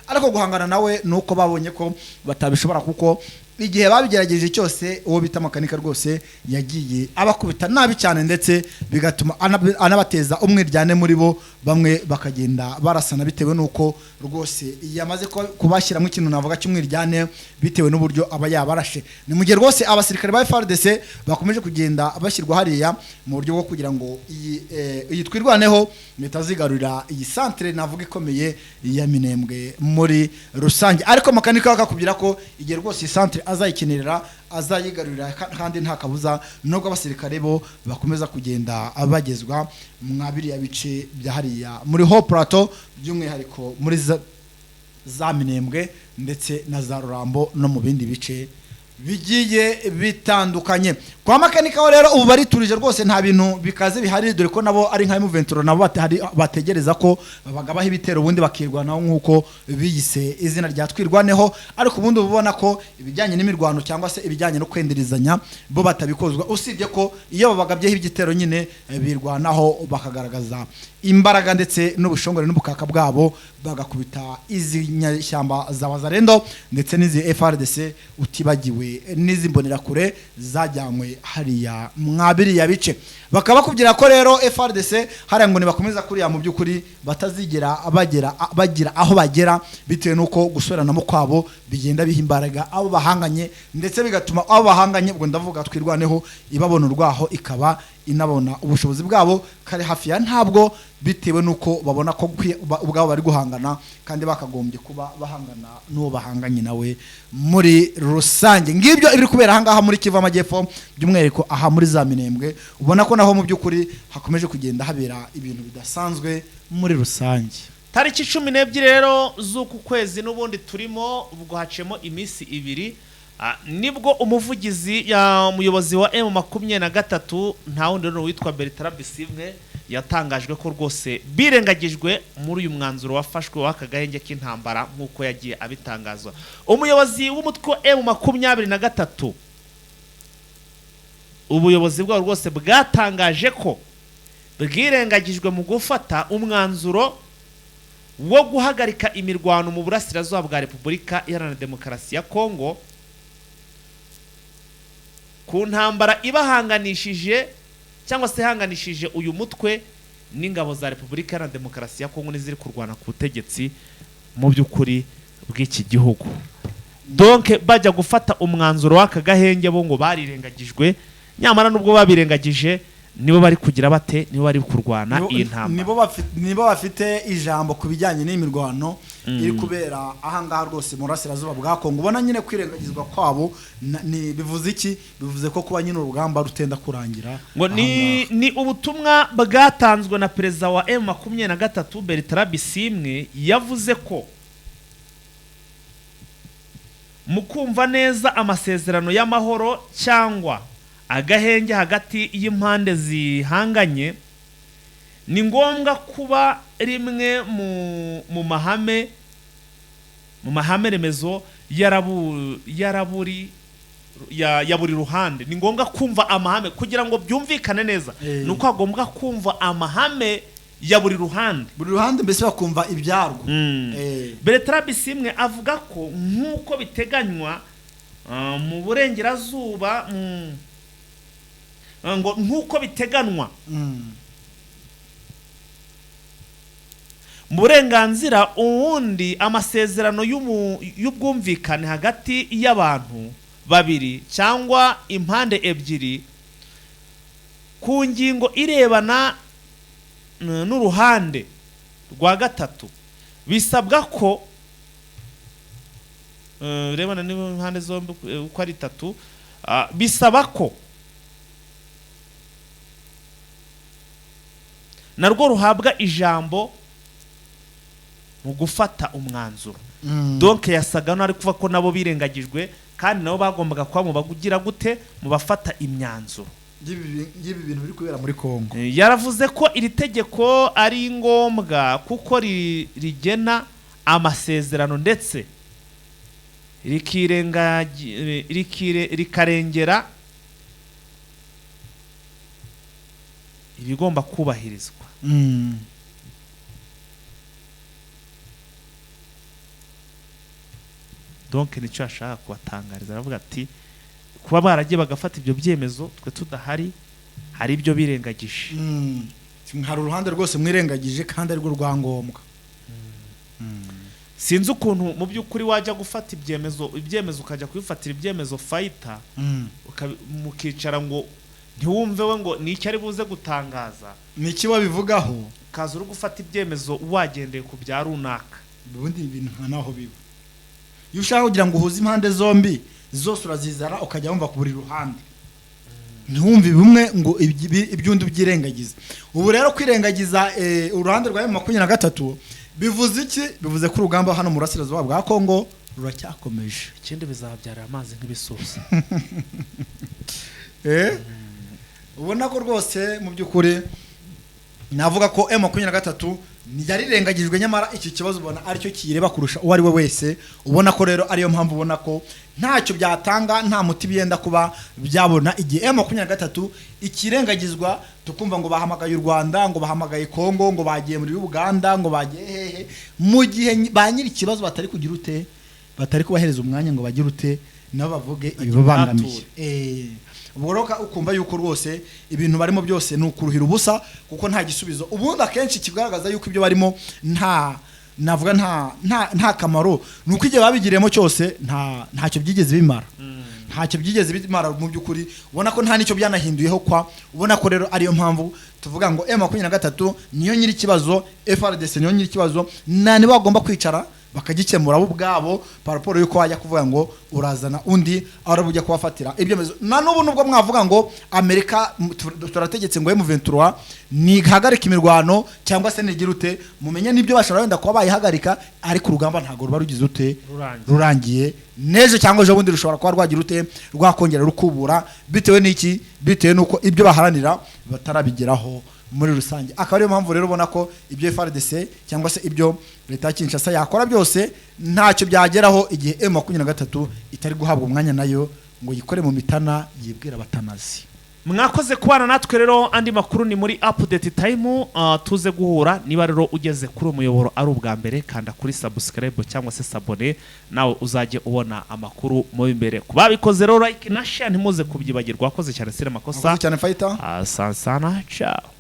Ariko guhangana nawe ni uko babonye ko batabishobora, kuko igihe babigerageje cyose uwo bita Makanika rwose yagiye abakubita nabi cyane, ndetse bigatuma anabateza umwiryane muri bo, bamwe bakagenda barasana bitewe n'uko rwose yamaze kubashyiramo ikintu navuga cy'umwiryane, bitewe n'uburyo aba yabarashe. Ni mu gihe rwose abasirikare ba FARDC bakomeje kugenda bashyirwa hariya mu buryo bwo kugira ngo iyi Twirwaneho itazigarurira iyi centre navuga ikomeye ya Minembwe muri rusange. Ariko Makanika bakakubwira ko igihe rwose iyi centre azayikinirira azayigarurira, kandi nta kabuza, nubwo abasirikare bo bakomeza kugenda bagezwa mwa biriya bice bya hariya muri Haut Plateau, by'umwihariko muri za Minembwe ndetse na za Rurambo no mu bindi bice bigiye bitandukanye. Kwa Makanika ho rero ubu bariturije rwose, nta bintu bikaze bihari, dore ko nabo ari nka M23, nabo bategereza ko bagabaho ibitero ubundi bakirwanaho nk'uko biyise izina rya Twirwaneho. Ariko ubundi uba ubona ko ibijyanye n'imirwano cyangwa se ibijyanye no kwenderezanya bo batabikozwa, usibye ko iyo babagabyeho igitero nyine birwanaho, bakagaragaza imbaraga ndetse n'ubushongore n'ubukaka bwabo, bagakubita izi nyashyamba za Wazalendo ndetse n'izi FARDC, utibagiwe n'izi mbonerakure zajyanywe hariya mwa biriya bice. Bakaba bakubwira ko rero FARDC hariya ngo nibakomeza kuriya, mu by'ukuri batazigera bagira aho bagera, bitewe n'uko gusubiranamo kwabo bigenda biha imbaraga abo bahanganye, ndetse bigatuma abo bahanganye, ubwo ndavuga Twirwaneho, ibabona urwaho ikaba inabona ubushobozi bwabo kari hafi ya ntabwo, bitewe n'uko babona ko ubwabo bari guhangana kandi bakagombye kuba bahangana n'uwo bahanganye nawe muri rusange. Ngibyo ibiri kubera ahangaha muri Kivu Amajyepfo, by'umwihariko aha muri za Minembwe, ubona ko naho mu by'ukuri hakomeje kugenda habera ibintu bidasanzwe muri rusange. Tariki 12 rero z'uku kwezi n'ubundi turimo, ubwo haciyemo iminsi 2, nibwo umuvugizi ya muyobozi wa M23, nta wundi rero witwa Bertrand Bisimwe, yatangajwe ko rwose birengagijwe muri uyu mwanzuro wafashwe w'aka gahenge k'intambara nk'uko yagiye abitangazwa. Umuyobozi w'umutwe wa M23, ubuyobozi bwabo rwose bwatangaje ko bwirengagijwe mu gufata umwanzuro wo guhagarika imirwano mu burasirazuba bwa Repubulika Iharanira Demokarasi ya Kongo ku ntambara ibahanganishije cyangwa se ihanganishije uyu mutwe n'ingabo za Repubulika Iharanira Demokarasi ya Kongo n'iziri kurwana ku butegetsi mu by'ukuri bw'iki gihugu. Donc bajya gufata umwanzuro w'aka gahenge bo ngo barirengagijwe, nyamara nubwo babirengagije nibo bari kugira bate, nibo bari kurwana iyi ntambara, nibo bafite ijambo ku bijyanye n'imirwano iri kubera ahangaha rwose mu burasirazuba bwa Kongo. Ubona nyine kwirengagizwa kwabo bivuze iki? Bivuze ko kuba nyine urugamba rutenda kurangira. Ngo ni ubutumwa bwatanzwe na perezida wa M23 Bertrand Bisimwe, yavuze ko mu kumva neza amasezerano y'amahoro cyangwa agahenge hagati y'impande zihanganye ni ngombwa kuba rimwe mu mahame remezo ya buri ruhande. Ni ngombwa kumva amahame kugira ngo byumvikane neza, nuko hagombwa kumva amahame ya buri ruhande, buri ruhande mbese bakumva ibyarwo. Bertrand Bisimwe avuga ko nk'uko biteganywa mu burengerazuba, ngo nk'uko biteganwa mu burenganzira uwundi amasezerano y'ubwumvikane hagati y'abantu babiri cyangwa impande ebyiri ku ngingo irebana n'uruhande rwa gatatu bisabwa ko rebana n'impande zombi uko ari 3, bisaba ko narwo ruhabwa ijambo mu gufata umwanzuro. Donc yasaga n'ari kuva ko nabo birengagijwe kandi nabo bagombaga kuba mu bagugira gute mu bafata imyanzuro y'ibi bintu biri kubera muri Kongo. Yaravuze ko iri tegeko ari ngombwa kuko rigena amasezerano ndetse rikarengera ibigomba kubahirizwa. Donc nicyo ashaka kubatangariza, aravuga ati kuba baragiye bagafata ibyo byemezo twe tudahari hari ibyo birengagije. Hari uruhande rwose mwirengagije kandi ari rwo rwangombwa. Sinzi ukuntu mu by'ukuri wajya gufata ibyemezo ukajya kubifatira ibyemezo fighter mukicara ngo ntiwumve we ngo ni icyo ari buze gutangaza, ni iki babivugaho, kaza uri gufata ibyemezo wagendeye ku bya runaka. Ubundi ibintu nka naho biba iyo ushaka kugira ngo uhuze impande zombi zose urazizara ukajya wumva ku buri ruhande, ntiwumve bimwe ngo ibyundi ubyirengagize. Ubu rero kwirengagiza uruhande rwa M23 bivuze iki? Bivuze ko urugamba hano mu burasirazuba bwa Kongo ruracyakomeje. Ikindi bizabyara amazi nk'ibisusa. Ubona ko rwose mu by'ukuri navuga ko M23 yarirengagijwe, nyamara iki kibazo ubona aricyo kireba kurusha uwo ari we wese. Ubona ko rero ariyo mpamvu ubona ko ntacyo byatanga, nta muti byenda kuba byabona igihe M23 ikirengagizwa, tukumva ngo bahamagaye u Rwanda, ngo bahamagaye Kongo, ngo bagiye muri Uganda, ngo bagiye hehe, mu gihe ba nyiri ikibazo batari kugira ute, batari kubahereza umwanya ngo bagire ute nabo bavuge ibibabangamiye. Ubwo rero ukumva yuko rwose ibintu barimo byose ni ukuruhira ubusa kuko nta gisubizo. Ubundi akenshi kigaragaza yuko ibyo barimo nta navuga nta kamaro, nuko igihe babigiriyemo cyose ntacyo byigeze bimara. Ntacyo byigeze bimara mu by'ukuri. Ubona ko nta n'icyo byanahinduyeho kwa. Ubona ko rero ariyo mpamvu tuvuga ngo M23 niyo nyiri ikibazo, FARDC niyo nyiri ikibazo, nta nibo bagomba kwicara bakagikemura bo ubwabo, par rapport yuko wajya kuvuga ngo urazana undi aho ujya kubafatira ibyemezo. Na n'ubu nubwo mwavuga ngo Amerika turategetse ngo M23 nihagarika imirwano cyangwa se nigire ute, mumenye n'ibyo bashobora wenda kuba bayihagarika, ariko urugamba ntabwo ruba rugize ute? Rurangiye. Rurangiye. N'ejo cyangwa ejo bundi rushobora kuba rwagira ute? Rwakongera rukubura. Bitewe n'iki? Bitewe n'uko ibyo baharanira batarabigeraho muri rusange. Akaba ariyo mpamvu rero ubona ko ibyo FARDC cyangwa se ibyo leta ya Kinshasa yakora byose ntacyo byageraho igihe M23 itari guhabwa umwanya nayo ngo yikore mu mitana, yibwira abatanazi. Mwakoze kubana natwe rero. Andi makuru ni muri update time, tuze guhura. Niba rero ugeze kuri uwo muyoboro ari ubwa mbere, kanda kuri subscribe cyangwa se s'abonner, nawe uzajye ubona amakuru mu imbere. Ku babikoze rero, like na share ntimuze kubyibagirwa. Wakoze cyane, sire makosa. Mwakoze cyane, fighter. Asante sana, ciao.